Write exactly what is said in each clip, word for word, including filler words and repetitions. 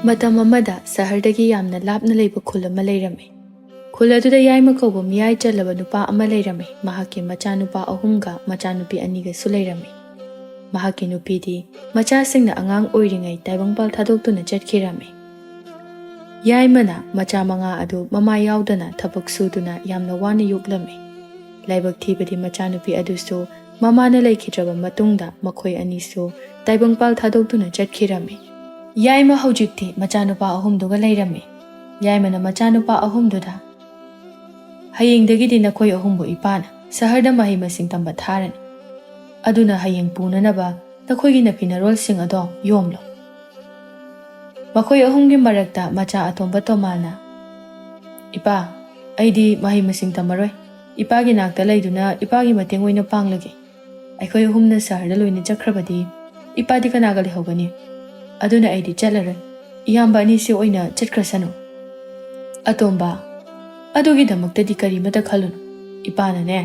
ꯃꯇꯝ ꯑꯃꯗ ꯁꯍꯔꯗꯒꯤ ꯌꯥꯝꯅ ꯂꯥꯞꯅ ꯂꯩꯕ ꯈꯨꯜ ꯑꯃ ꯂꯩꯔꯝꯃꯤ꯫ ꯈꯨꯜ ꯑꯗꯨꯗ ꯌꯥꯏꯃ ꯀꯧꯕ ꯃꯤꯌꯥꯏ ꯆꯜꯂꯕ ꯅꯨꯄꯥ ꯑꯃ ꯂꯩꯔꯝꯃꯤ꯫ ꯃꯍꯥꯛꯀꯤ ꯃꯆꯥꯅꯨꯄꯥ ꯑꯍꯨꯝꯒ ꯃꯆꯥꯅꯨꯄꯤ ꯑꯅꯤꯒꯁꯨ ꯂꯩꯔꯝꯃꯤ꯫ ꯃꯍꯥꯛꯀꯤ ꯅꯨꯄꯤꯗꯤ ꯃꯆꯥꯁꯤꯡꯅ ꯑꯉꯥꯡ ꯑꯣꯏꯔꯤꯉꯩ ꯇꯥꯏꯕꯪꯄꯥꯜ ꯊꯥꯗꯣꯛꯇꯨꯅ ꯆꯠꯈꯤꯔꯝꯃꯤ꯫ ꯌꯥꯏꯃꯅ ꯃꯆꯥ ꯃꯉꯥ ꯑꯗꯨ ꯃꯃꯥ ꯌꯥꯎꯗꯅ ꯊꯕꯛ ꯁꯨꯗꯨꯅ ꯌꯥꯝꯅ ꯋꯥꯅ ꯌꯣꯛꯂꯝꯃꯤ꯫ ꯂꯥꯏꯕꯛ ꯊꯤꯕꯗꯤ ꯃꯆꯥꯅꯨꯄꯤ ꯑꯗꯨꯁꯨ ꯃꯃꯥꯅ ꯂꯩꯈꯤꯗ꯭ꯔꯕ ꯃꯇꯨꯡꯗ ꯃꯈꯣꯏ ꯑꯅꯤꯁꯨ ꯇꯥꯏꯕꯪꯄꯥꯜ ꯊꯥꯗꯣꯛꯇꯨꯅ ꯆꯠꯈꯤꯔꯝꯃꯤ꯫ ꯌꯥꯏꯃ ꯍꯧꯖꯤꯛꯇꯤ ꯃꯆꯥꯅꯨꯄꯥ ꯑꯍꯨꯝꯗꯨꯒ ꯂꯩꯔꯝꯃꯤ꯫ ꯌꯥꯏꯃꯅ ꯃꯆꯥꯅꯨꯄꯥ ꯑꯍꯨꯝꯗꯨꯗ, "ꯍꯌꯦꯡꯗꯒꯤꯗꯤ ꯅꯈꯣꯏ ꯑꯍꯨꯝꯕꯨ ꯏꯄꯥꯅ ꯁꯍꯔꯗ ꯃꯍꯩ ꯃꯁꯤꯡ ꯇꯝꯕ ꯊꯥꯔꯅꯤ꯫ ꯑꯗꯨꯅ ꯍꯌꯦꯡ ꯄꯨꯅꯅꯕ ꯅꯈꯣꯏꯒꯤ ꯅꯐꯤ ꯅꯔꯣꯜꯁꯤꯡ ꯑꯗꯣ ꯌꯣꯝꯂꯣ꯫" ꯃꯈꯣꯏ ꯑꯍꯨꯝꯒꯤ ꯃꯔꯛꯇ ꯃꯆꯥ ꯑꯇꯣꯝꯕ ꯇꯣꯃꯥꯜꯅ, "ꯏꯄꯥ, ꯑꯩꯗꯤ ꯃꯍꯩ ꯃꯁꯤꯡ ꯇꯝꯃꯔꯣꯏ꯫ ꯏꯄꯥꯒꯤ ꯅꯥꯛꯇ ꯂꯩꯗꯨꯅ ꯏꯄꯥꯒꯤ ꯃꯇꯦꯡ ꯑꯣꯏꯅ ꯄꯥꯡꯂꯒꯦ꯫ ꯑꯩꯈꯣꯏ ꯑꯍꯨꯝꯅ ꯁꯍꯔꯗ ꯂꯣꯏꯅ ꯆꯠꯈ꯭ꯔꯕꯗꯤ ꯏꯄꯥꯗꯤ ꯀꯅꯥꯒ ꯂꯩꯍꯧꯒꯅꯤ? ꯑꯗꯨꯅ ꯑꯩꯗꯤ ꯆꯠꯂꯔꯣꯏ꯫ ꯏꯌꯥꯝꯕ ꯑꯅꯤꯁꯤ ꯑꯣꯏꯅ ꯆꯠꯈ꯭ꯔꯁꯅꯨ꯫" "ꯑꯇꯣꯝꯕ, ꯑꯗꯨꯒꯤꯗꯃꯛꯇꯗꯤ ꯀꯔꯤꯃꯇ ꯈꯜꯂꯨꯅꯨ꯫ ꯏꯄꯥꯅꯅꯦ,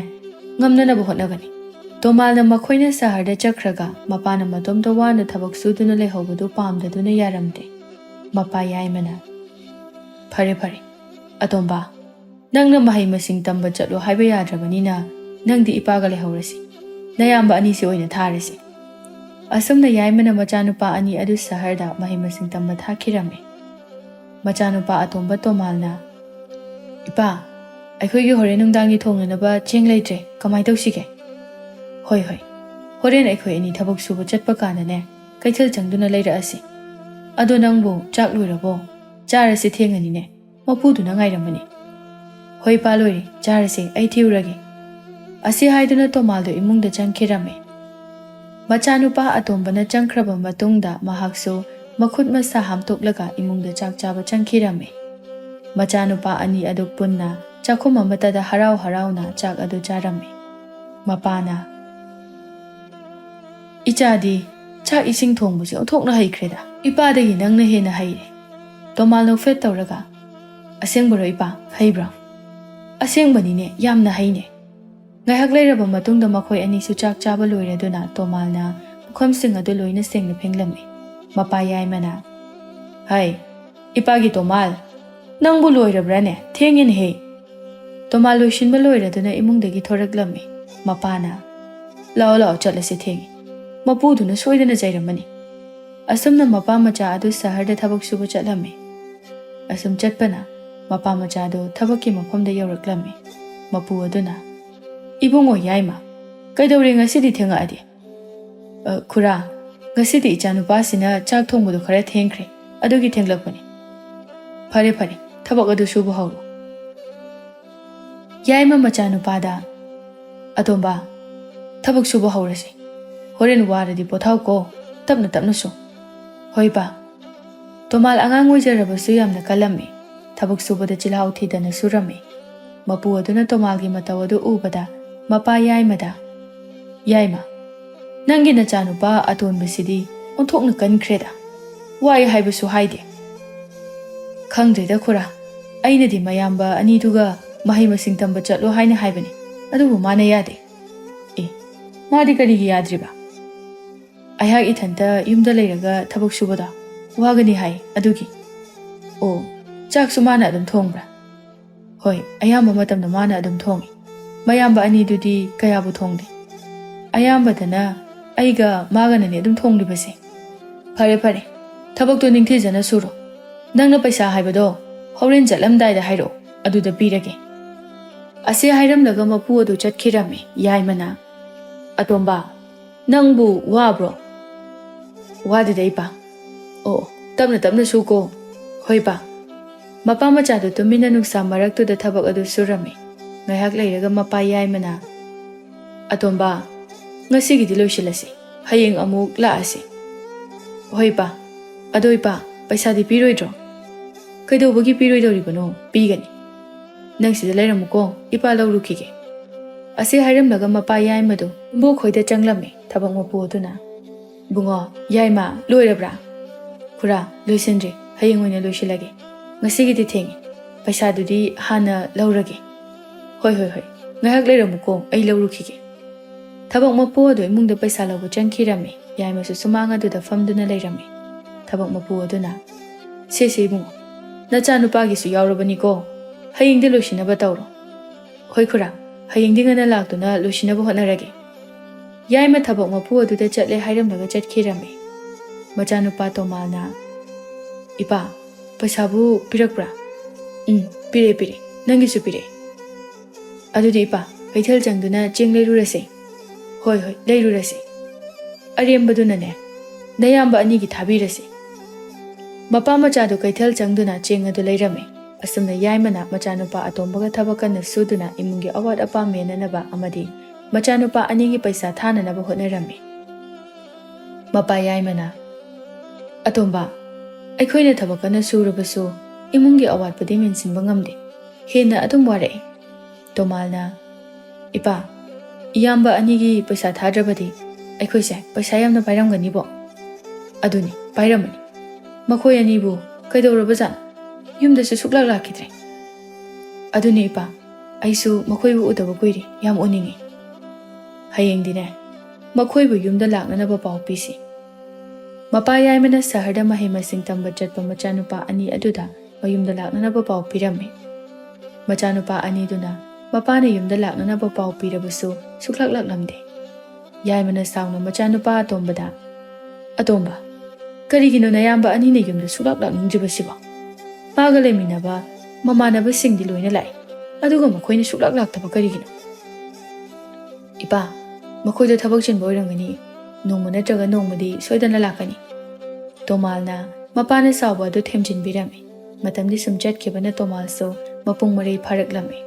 ꯉꯝꯅꯅꯕ ꯍꯣꯠꯅꯒꯅꯤ꯫" ꯇꯣꯃꯥꯜꯅ ꯃꯈꯣꯏꯅ ꯁꯍꯔꯗ ꯆꯠꯈ꯭ꯔꯒ ꯃꯄꯥꯅ ꯃꯇꯣꯝꯇ ꯋꯥꯅ ꯊꯕꯛ ꯁꯨꯗꯨꯅ ꯂꯩꯍꯧꯕꯗꯨ ꯄꯥꯝꯗꯗꯨꯅ ꯌꯥꯔꯝꯗꯦ꯫ ꯃꯄꯥ ꯌꯥꯏꯃꯅ, "ꯐꯔꯦ, ꯐꯔꯦ, ꯑꯇꯣꯝꯕ, ꯅꯪꯅ ꯃꯍꯩ ꯃꯁꯤꯡ ꯇꯝꯕ ꯆꯠꯂꯣ ꯍꯥꯏꯕ ꯌꯥꯗ꯭ꯔꯕꯅꯤꯅ ꯅꯪꯗꯤ ꯏꯄꯥꯒ ꯂꯩꯍꯧꯔꯁꯤ꯫ ꯅꯌꯥꯝꯕ ꯑꯅꯤꯁꯤ ꯑꯣꯏꯅ ꯊꯥꯔꯁꯤ꯫" ꯑꯁꯨꯝꯅ ꯌꯥꯏꯃꯅ ꯃꯆꯥꯅꯨꯄꯥ ꯑꯅꯤ ꯑꯗꯨ ꯁꯍꯔꯗ ꯃꯍꯩ ꯃꯁꯤꯡ ꯇꯝꯕ ꯊꯥꯈꯤꯔꯝꯃꯤ꯫ ꯃꯆꯥꯅꯨꯄꯥ ꯑꯇꯣꯝꯕ ꯇꯣꯃꯥꯜꯅ, "ꯏꯄꯥ, ꯑꯩꯈꯣꯏꯒꯤ ꯍꯣꯔꯦꯟ ꯅꯨꯡꯗꯥꯡꯒꯤ ꯊꯣꯡꯅꯅꯕ ꯆꯦꯡ ꯂꯩꯇ꯭ꯔꯦ, ꯀꯃꯥꯏ ꯇꯧꯁꯤꯒꯦ?" "ꯍꯣꯏ, ꯍꯣꯏ, ꯍꯣꯔꯦꯟ ꯑꯩꯈꯣꯏ ꯑꯅꯤ ꯊꯕꯛ ꯁꯨꯕ ꯆꯠꯄ ꯀꯥꯟꯗꯅꯦ, ꯀꯩꯊꯦꯜ ꯆꯪꯗꯨꯅ ꯂꯩꯔꯛꯑꯁꯤ꯫ ꯑꯗꯣ ꯅꯪꯕꯨ ꯆꯥꯛ ꯂꯣꯏꯔꯕꯣ? ꯆꯥꯔꯁꯤ, ꯊꯦꯡꯉꯅꯤꯅꯦ꯫ ꯃꯄꯨꯗꯨꯅ ꯉꯥꯏꯔꯝꯃꯅꯤ꯫" "ꯍꯣꯏ ꯏꯄꯥ, ꯂꯣꯏꯔꯦ, ꯆꯥꯔꯁꯦ, ꯑꯩ ꯊꯤꯔꯨꯔꯒꯦ꯫" ꯑꯁꯤ ꯍꯥꯏꯗꯨꯅ ꯇꯣꯃꯥꯜꯗꯣ ꯏꯃꯨꯡꯗ ꯆꯪꯈꯤꯔꯝꯃꯤ꯫ ꯃꯆꯥꯅꯨꯄꯥ ꯑꯇꯣꯝꯕꯅ ꯆꯪꯈ꯭ꯔꯕ ꯃꯇꯨꯡꯗ ꯃꯍꯥꯛꯁꯨ ꯃꯈꯨꯠ ꯃꯁꯥ ꯍꯥꯝꯇꯣꯛꯂꯒ ꯏꯃꯨꯡꯗ ꯆꯥꯛ ꯆꯥꯕ ꯆꯪꯈꯤꯔꯝꯃꯤ꯫ ꯃꯆꯥꯅꯨꯄꯥ ꯑꯅꯤ ꯑꯗꯨ ꯄꯨꯟꯅ ꯆꯥꯛꯈꯨꯝ ꯑꯃꯠꯇꯗ ꯍꯔꯥꯎ ꯍꯔꯥꯎꯅ ꯆꯥꯛ ꯑꯗꯨ ꯆꯥꯔꯝꯃꯤ꯫ ꯃꯄꯥꯅ, "ꯏꯆꯥꯗꯤ ꯆꯥꯛ ꯏꯁꯤꯡ ꯊꯣꯡꯕꯁꯦ ꯑꯣꯟꯊꯣꯛꯅ ꯍꯩꯈ꯭ꯔꯦꯗ꯫ ꯏꯄꯥꯗꯒꯤ ꯅꯪꯅ ꯍꯦꯟꯅ ꯍꯩꯔꯦ꯫" ꯇꯣꯃꯥꯜ ꯅꯣꯛꯐꯦꯠ ꯇꯧꯔꯒ, "ꯑꯁꯦꯡꯕꯔꯣ ꯏꯄꯥ? ꯍꯩꯕ꯭ꯔꯣ?" "ꯑꯁꯦꯡꯕꯅꯤꯅꯦ, ꯌꯥꯝꯅ ꯍꯩꯅꯦ꯫" ꯉꯥꯏꯍꯥꯛ ꯂꯩꯔꯕ ꯃꯇꯨꯡꯗ ꯃꯈꯣꯏ ꯑꯅꯤꯁꯨ ꯆꯥꯛ ꯆꯥꯕ ꯂꯣꯏꯔꯗꯨꯅ ꯇꯣꯃꯥꯜꯅ ꯄꯨꯈꯝꯁꯤꯡ ꯑꯗꯨ ꯂꯣꯏꯅ ꯁꯦꯡꯅ ꯐꯦꯡꯂꯝꯃꯤ꯫ ꯃꯄꯥ ꯌꯥꯏꯃꯅ, "ꯍꯥꯏ, ꯏꯄꯥꯒꯤ ꯇꯣꯃꯥꯜ, ꯅꯪꯕꯨ ꯂꯣꯏꯔꯕ꯭ꯔꯥꯅꯦ? ꯊꯦꯡꯉꯦꯅꯦꯍꯦ!" ꯇꯣꯃꯥꯜ ꯂꯣꯏꯁꯤꯟꯕ ꯂꯣꯏꯔꯗꯨꯅ ꯏꯃꯨꯡꯗꯒꯤ ꯊꯣꯔꯛꯂꯝꯃꯤ꯫ ꯃꯄꯥꯅ, "ꯂꯥꯛꯑꯣ, ꯂꯥꯛꯑꯣ, ꯆꯠꯂꯁꯤ, ꯊꯦꯡꯉꯦ꯫" ꯃꯄꯨꯗꯨꯅ ꯁꯣꯏꯗꯅ ꯆꯩꯔꯝꯃꯅꯤ꯫ ꯑꯁꯨꯝꯅ ꯃꯄꯥ ꯃꯆꯥ ꯑꯗꯨ ꯁꯍꯔꯗ ꯊꯕꯛ ꯁꯨꯕ ꯆꯠꯂꯝꯃꯤ꯫ ꯑꯁꯨꯝ ꯆꯠꯄꯅ ꯃꯄꯥ ꯃꯆꯥꯗꯨ ꯊꯕꯛꯀꯤ ꯃꯐꯝꯗ ꯌꯧꯔꯛꯂꯝꯃꯤ꯫ ꯃꯄꯨ ꯑꯗꯨꯅ, "ꯏꯕꯨꯡꯉꯣ ꯌꯥꯏꯃ, ꯀꯩꯗꯧꯔꯦ ꯉꯁꯤꯗꯤ ꯊꯦꯡꯉꯛꯑꯗꯤ?" "ꯑ, ꯈꯨꯔꯥ, ꯉꯁꯤꯗꯤ ꯏꯆꯥꯅꯨꯄꯥꯁꯤꯅ ꯆꯥꯛ ꯊꯣꯡꯕꯗꯣ ꯈꯔ ꯊꯦꯡꯈ꯭ꯔꯦ, ꯑꯗꯨꯒꯤ ꯊꯦꯡꯂꯛꯄꯅꯤ꯫" "ꯐꯔꯦ, ꯐꯔꯦ, ꯊꯕꯛ ꯑꯗꯨ ꯁꯨꯕ ꯍꯧꯔꯣ꯫" ꯌꯥꯏꯃ ꯃꯆꯥꯅꯨꯄꯥꯗ, "ꯑꯇꯣꯝꯕ, ꯊꯕꯛ ꯁꯨꯕ ꯍꯧꯔꯁꯤ꯫ ꯍꯣꯔꯦꯟ ꯋꯥꯔꯗꯤ ꯄꯣꯊꯥꯎꯀꯣ, ꯇꯞꯅ ꯇꯞꯅ ꯁꯨ꯫" "ꯍꯣꯏ ꯄꯥ꯫" ꯇꯣꯃꯥꯜ ꯑꯉꯥꯡ ꯑꯣꯏꯖꯔꯕꯁꯨ ꯌꯥꯝꯅ ꯀꯜꯂꯝꯃꯤ꯫ ꯊꯕꯛ ꯁꯨꯕꯗ ꯆꯤꯜꯍꯥꯎ ꯊꯤꯗꯅ ꯁꯨꯔꯝꯃꯤ꯫ ꯃꯄꯨ ꯑꯗꯨꯅ ꯇꯣꯃꯥꯜꯒꯤ ꯃꯇꯧ ꯑꯗꯨ ꯎꯕꯗ ꯃꯄꯥ ꯌꯥꯏꯃꯗ, "ꯌꯥꯏꯃ, ꯅꯪꯒꯤ ꯅꯆꯥꯅꯨꯄꯥ ꯑꯇꯣꯟꯕꯁꯤꯗꯤ ꯑꯣꯟꯊꯣꯛꯅ ꯀꯟꯈ꯭ꯔꯦꯗ꯫ ꯋꯥꯏ ꯍꯥꯏꯕꯁꯨ ꯍꯥꯏꯗꯦ꯫" "ꯈꯪꯗ꯭ꯔꯦꯗ ꯈꯨꯔꯥ, ꯑꯩꯅꯗꯤ ꯃꯌꯥꯝꯕ ꯑꯅꯤꯗꯨꯒ ꯃꯍꯩ ꯃꯁꯤꯡ ꯇꯝꯕ ꯆꯠꯂꯣ ꯍꯥꯏꯅ ꯍꯥꯏꯕꯅꯤ, ꯑꯗꯨꯕꯨ ꯃꯥꯅ ꯌꯥꯗꯦ꯫" "ꯑꯦ, ꯃꯥꯗꯤ ꯀꯔꯤꯒꯤ ꯌꯥꯗ꯭ꯔꯤꯕ?" "ꯑꯩꯍꯥꯛ ꯏꯊꯟꯇ ꯌꯨꯝꯗ ꯂꯩꯔꯒ ꯊꯕꯛ ꯁꯨꯕꯗꯣ ꯋꯥꯒꯅꯤ ꯍꯥꯏ, ꯑꯗꯨꯒꯤ꯫" "ꯑꯣ, ꯆꯥꯛꯁꯨ ꯃꯥꯅ ꯑꯗꯨꯝ ꯊꯣꯡꯕ꯭ꯔꯥ?" "ꯍꯣꯏ, ꯑꯌꯥꯝꯕ ꯃꯇꯝꯗ ꯃꯥꯅ ꯑꯗꯨꯝ ꯊꯣꯡꯉꯤ꯫ ꯃꯌꯥꯝꯕ ꯑꯅꯤꯗꯨꯗꯤ ꯀꯌꯥꯕꯨ ꯊꯣꯡꯗꯦ꯫ ꯑꯌꯥꯝꯕꯗꯅ ꯑꯩꯒ ꯃꯥꯒꯅꯅꯦ ꯑꯗꯨꯝ ꯊꯣꯡꯂꯤꯕꯁꯦ꯫" "ꯐꯔꯦ, ꯐꯔꯦ, ꯊꯕꯛꯇꯣ ꯅꯤꯡꯊꯤꯖꯅ ꯁꯨꯔꯣ꯫ ꯅꯪꯅ ꯄꯩꯁꯥ ꯍꯥꯏꯕꯗꯣ ꯍꯣꯔꯦꯟ ꯆꯠꯂꯝꯗꯥꯏꯗ ꯍꯥꯏꯔꯛꯑꯣ, ꯑꯗꯨꯗ ꯄꯤꯔꯒꯦ꯫" ꯑꯁꯤ ꯍꯥꯏꯔꯝꯂꯒ ꯃꯄꯨ ꯑꯗꯨ ꯆꯠꯈꯤꯔꯝꯃꯤ꯫ ꯌꯥꯏꯃꯅ, "ꯑꯇꯣꯝꯕ, ꯅꯪꯕꯨ ꯋꯥꯕ꯭ꯔꯣ?" "ꯋꯥꯗꯦꯗ, ꯏꯄꯥ꯫" "ꯑꯣ, ꯇꯞꯅ ꯇꯞꯅ ꯁꯨꯀꯣ꯫" "ꯍꯣꯏ, ꯄꯥ꯫" ꯃꯄꯥ ꯃꯆꯥꯗꯨ ꯇꯨꯃꯤꯟꯅ ꯅꯨꯡꯁꯥ ꯃꯔꯛꯇꯨꯗ ꯊꯕꯛ ꯑꯗꯨ ꯁꯨꯔꯝꯃꯤ꯫ ꯉꯥꯏꯍꯥꯛ ꯂꯩꯔꯒ ꯃꯄꯥ ꯌꯥꯏꯃꯅ, "ꯑꯇꯣꯝꯕ, ꯉꯁꯤꯒꯤꯗꯤ ꯂꯣꯏꯁꯤꯜꯂꯁꯤ, ꯍꯌꯦꯡ ꯑꯃꯨꯛ ꯂꯥꯛꯑꯁꯤ꯫" "ꯍꯣꯏ, ꯄꯥ꯫ ꯑꯗꯣ, ꯏꯄꯥ, ꯄꯩꯁꯥꯗꯤ ꯄꯤꯔꯣꯏꯗ꯭ꯔꯣ?" "ꯀꯩꯗꯧꯕꯒꯤ ꯄꯤꯔꯣꯏꯗꯧꯔꯤꯕꯅꯣ? ꯄꯤꯒꯅꯤ꯫ ꯅꯪ ꯁꯤꯗ ꯂꯩꯔꯝꯃꯨꯀꯣ, ꯏꯄꯥ ꯂꯧꯔꯨꯈꯤꯒꯦ꯫" ꯑꯁꯤ ꯍꯥꯏꯔꯝꯂꯒ ꯃꯄꯥ ꯌꯥꯏꯃꯗꯨ ꯏꯕꯣꯛ ꯈꯣꯏꯗ ꯆꯪꯂꯝꯃꯤ꯫ ꯊꯕꯛ ꯃꯄꯨ ꯑꯗꯨꯅ, "ꯏꯕꯨꯡꯉꯣ, ꯌꯥꯏꯃ, ꯂꯣꯏꯔꯕ꯭ꯔꯥ?" "ꯈꯨꯔꯥ, ꯂꯣꯏꯁꯤꯟꯗ꯭ꯔꯤ꯫ ꯍꯌꯦꯡ ꯑꯣꯏꯅ ꯂꯣꯏꯁꯤꯜꯂꯒꯦ꯫ ꯉꯁꯤꯒꯤꯗꯤ ꯊꯦꯡꯉꯦ꯫ ꯄꯩꯁꯥꯗꯨꯗꯤ ꯍꯥꯟꯅ ꯂꯧꯔꯒꯦ꯫" "ꯍꯣꯏ, ꯍꯣꯏ, ꯍꯣꯏ꯫ ꯉꯥꯏꯍꯥꯛ ꯂꯩꯔꯝꯃꯨꯀꯣ, ꯑꯩ ꯂꯧꯔꯨꯈꯤꯒꯦ꯫" ꯊꯕꯛ ꯃꯄꯨ ꯑꯗꯨ ꯏꯃꯨꯡꯗ ꯄꯩꯁꯥ ꯂꯧꯕ ꯆꯪꯈꯤꯔꯝꯃꯤ꯫ ꯌꯥꯏꯃꯁꯨ ꯁꯨꯃꯥꯡ ꯑꯗꯨꯗ ꯐꯝꯗꯨꯅ ꯂꯩꯔꯝꯃꯤ꯫ ꯊꯕꯛ ꯃꯄꯨ ꯑꯗꯨꯅ, ꯁꯦ ꯁꯦ ꯏꯕꯨꯡꯉꯣ, ꯅꯆꯥꯅꯨꯄꯥꯒꯤꯁꯨ ꯌꯥꯎꯔꯕꯅꯤꯀꯣ꯫ ꯍꯌꯦꯡꯗꯤ ꯂꯣꯏꯁꯤꯟꯅꯕ ꯇꯧꯔꯣ꯫ ꯍꯣꯏ ꯈꯨꯔꯥ, ꯍꯌꯦꯡꯗꯤ ꯉꯟꯅ ꯂꯥꯛꯇꯨꯅ ꯂꯣꯏꯁꯤꯟꯅꯕ ꯍꯣꯠꯅꯔꯒꯦ꯫ ꯌꯥꯏꯃ ꯊꯕꯛ ꯃꯄꯨ ꯑꯗꯨꯗ ꯆꯠꯂꯦ ꯍꯥꯏꯔꯝꯂꯒ ꯆꯠꯈꯤꯔꯝꯃꯤ꯫ ꯃꯆꯥꯅꯨꯄꯥ ꯇꯣꯃꯥꯜꯅ, "ꯏꯄꯥ, ꯄꯩꯁꯥꯕꯨ ꯄꯤꯔꯛꯄ꯭ꯔꯥ?" "ꯎꯝ, ꯄꯤꯔꯦ, ꯄꯤꯔꯦ꯫ ꯅꯪꯒꯤꯁꯨ ꯄꯤꯔꯦ꯫ ꯑꯗꯨꯗꯤ ꯏꯄꯥ, ꯀꯩꯊꯦꯜ ꯆꯪꯗꯨꯅ ꯆꯦꯡ ꯂꯩꯔꯨꯔꯁꯦ꯫" "ꯍꯣꯏ, ꯍꯣꯏ, ꯂꯩꯔꯨꯔꯁꯦ꯫ ꯑꯔꯦꯝꯕꯗꯨꯅꯅꯦ, ꯅꯌꯥꯝꯕ ꯑꯅꯤꯒꯤ ꯊꯥꯕꯤꯔꯁꯦ꯫" ꯃꯄꯥ ꯃꯆꯥꯗꯨ ꯀꯩꯊꯦꯜ ꯆꯪꯗꯨꯅ ꯆꯦꯡ ꯑꯗꯨ ꯂꯩꯔꯝꯃꯤ꯫ ꯑꯁꯨꯝꯅ ꯌꯥꯏꯃꯅ ꯃꯆꯥꯅꯨꯄꯥ ꯑꯇꯣꯝꯕꯒ ꯊꯕꯛ ꯀꯟꯅ ꯁꯨꯗꯨꯅ ꯏꯃꯨꯡꯒꯤ ꯑꯋꯥꯠ ꯑꯄꯥ ꯃꯦꯟꯅꯅꯕ ꯑꯃꯗꯤ ꯃꯆꯥꯅꯨꯄꯥ ꯑꯅꯤꯒꯤ ꯄꯩꯁꯥ ꯊꯥꯅꯅꯕ ꯍꯣꯠꯅꯔꯝꯃꯤ꯫ ꯃꯄꯥ ꯌꯥꯏꯃꯅ, "ꯑꯇꯣꯝꯕ, ꯑꯩꯈꯣꯏꯅ ꯊꯕꯛ ꯀꯟꯅ ꯁꯨꯔꯕꯁꯨ ꯏꯃꯨꯡꯒꯤ ꯑꯋꯥꯠꯄꯗꯤ ꯃꯦꯟꯁꯤꯟꯕ ꯉꯝꯗꯦ꯫ ꯍꯦꯟꯅ ꯑꯗꯨꯝ ꯋꯥꯔꯛꯏ꯫" ꯇꯣꯃꯥꯜꯅ, "ꯏꯄꯥ, ꯏꯌꯥꯝꯕ ꯑꯅꯤꯒꯤ ꯄꯩꯁꯥ ꯊꯥꯗ꯭ꯔꯕꯗꯤ ꯑꯩꯈꯣꯏꯁꯦ ꯄꯩꯁꯥ ꯌꯥꯝꯅ ꯄꯥꯏꯔꯝꯒꯅꯤꯕꯣ?" "ꯑꯗꯨꯅꯤ, ꯄꯥꯏꯔꯝꯃꯅꯤ꯫ ꯃꯈꯣꯏ ꯑꯅꯤꯕꯨ ꯀꯩꯗꯧꯔꯕꯖꯥꯠꯅꯣ? ꯌꯨꯝꯗꯁꯨ ꯁꯨꯛꯂꯥꯛ ꯂꯥꯛꯈꯤꯗ꯭ꯔꯦ꯫" "ꯑꯗꯨꯅꯤ ꯏꯄꯥ, ꯑꯩꯁꯨ ꯃꯈꯣꯏꯕꯨ ꯎꯗꯕ ꯀꯨꯏꯔꯦ, ꯌꯥꯝ ꯎꯅꯤꯡꯉꯤ꯫" "ꯍꯌꯦꯡꯗꯤꯅꯦ, ꯃꯈꯣꯏꯕꯨ ꯌꯨꯝꯗ ꯂꯥꯛꯅꯅꯕ ꯄꯥꯎ ꯄꯤꯁꯤ꯫" ꯃꯄꯥ ꯌꯥꯏꯃꯅ ꯁꯍꯔꯗ ꯃꯍꯩ ꯃꯁꯤꯡ ꯇꯝꯕ ꯆꯠꯄ ꯃꯆꯥꯅꯨꯄꯥ ꯑꯅꯤ ꯑꯗꯨꯗ ꯃꯌꯨꯝꯗ ꯂꯥꯛꯅꯅꯕ ꯄꯥꯎ ꯄꯤꯔꯝꯃꯤ꯫ ꯃꯆꯥꯅꯨꯄꯥ ꯑꯅꯤꯗꯨꯅ ꯃꯄꯥꯅ ꯌꯨꯝꯗ ꯂꯥꯛꯅꯅꯕ ꯄꯥꯎ ꯄꯤꯔꯕꯁꯨ ꯁꯨꯛꯂꯥꯛ ꯂꯥꯛꯂꯝꯗꯦ꯫ ꯌꯥꯏꯃꯅ ꯁꯥꯎꯅ ꯃꯆꯥꯅꯨꯄꯥ ꯑꯇꯣꯝꯕꯗ, "ꯑꯇꯣꯝꯕ, ꯀꯔꯤꯒꯤꯅꯣ ꯅꯌꯥꯝꯕ ꯑꯅꯤꯅ ꯌꯨꯝꯗ ꯁꯨꯛꯂꯥꯛ ꯂꯥꯛꯅꯤꯡꯗ꯭ꯔꯤꯕꯁꯤꯕꯣ? ꯃꯥꯒ ꯂꯩꯃꯤꯟꯅꯕ ꯃꯃꯥꯟꯅꯕꯁꯤꯡꯗꯤ ꯂꯣꯏꯅ ꯂꯥꯛꯏ, ꯑꯗꯨꯒ ꯃꯈꯣꯏꯅ ꯁꯨꯛꯂꯥꯛ ꯂꯥꯛꯇꯕ ꯀꯔꯤꯒꯤꯅꯣ?" "ꯏꯄꯥ, ꯃꯈꯣꯏꯗꯣ ꯊꯕꯛ ꯆꯤꯟꯕ ꯑꯣꯏꯔꯝꯒꯅꯤ꯫ ꯅꯣꯡꯃ ꯅꯠꯇ꯭ꯔꯒ ꯅꯣꯡꯃꯗꯤ ꯁꯣꯏꯗꯅ ꯂꯥꯛꯀꯅꯤ꯫" ꯇꯣꯃꯥꯜꯅ ꯃꯄꯥꯅ ꯁꯥꯎꯕ ꯑꯗꯨ ꯊꯦꯝꯖꯤꯟꯕꯤꯔꯝꯃꯤ꯫ ꯃꯇꯝꯗꯤ ꯁꯨꯝ ꯆꯠꯈꯤꯕꯅ ꯇꯣꯃꯥꯜꯁꯨ ꯃꯄꯨꯡ ꯃꯔꯩ ꯐꯥꯔꯛꯂꯝꯃꯤ꯫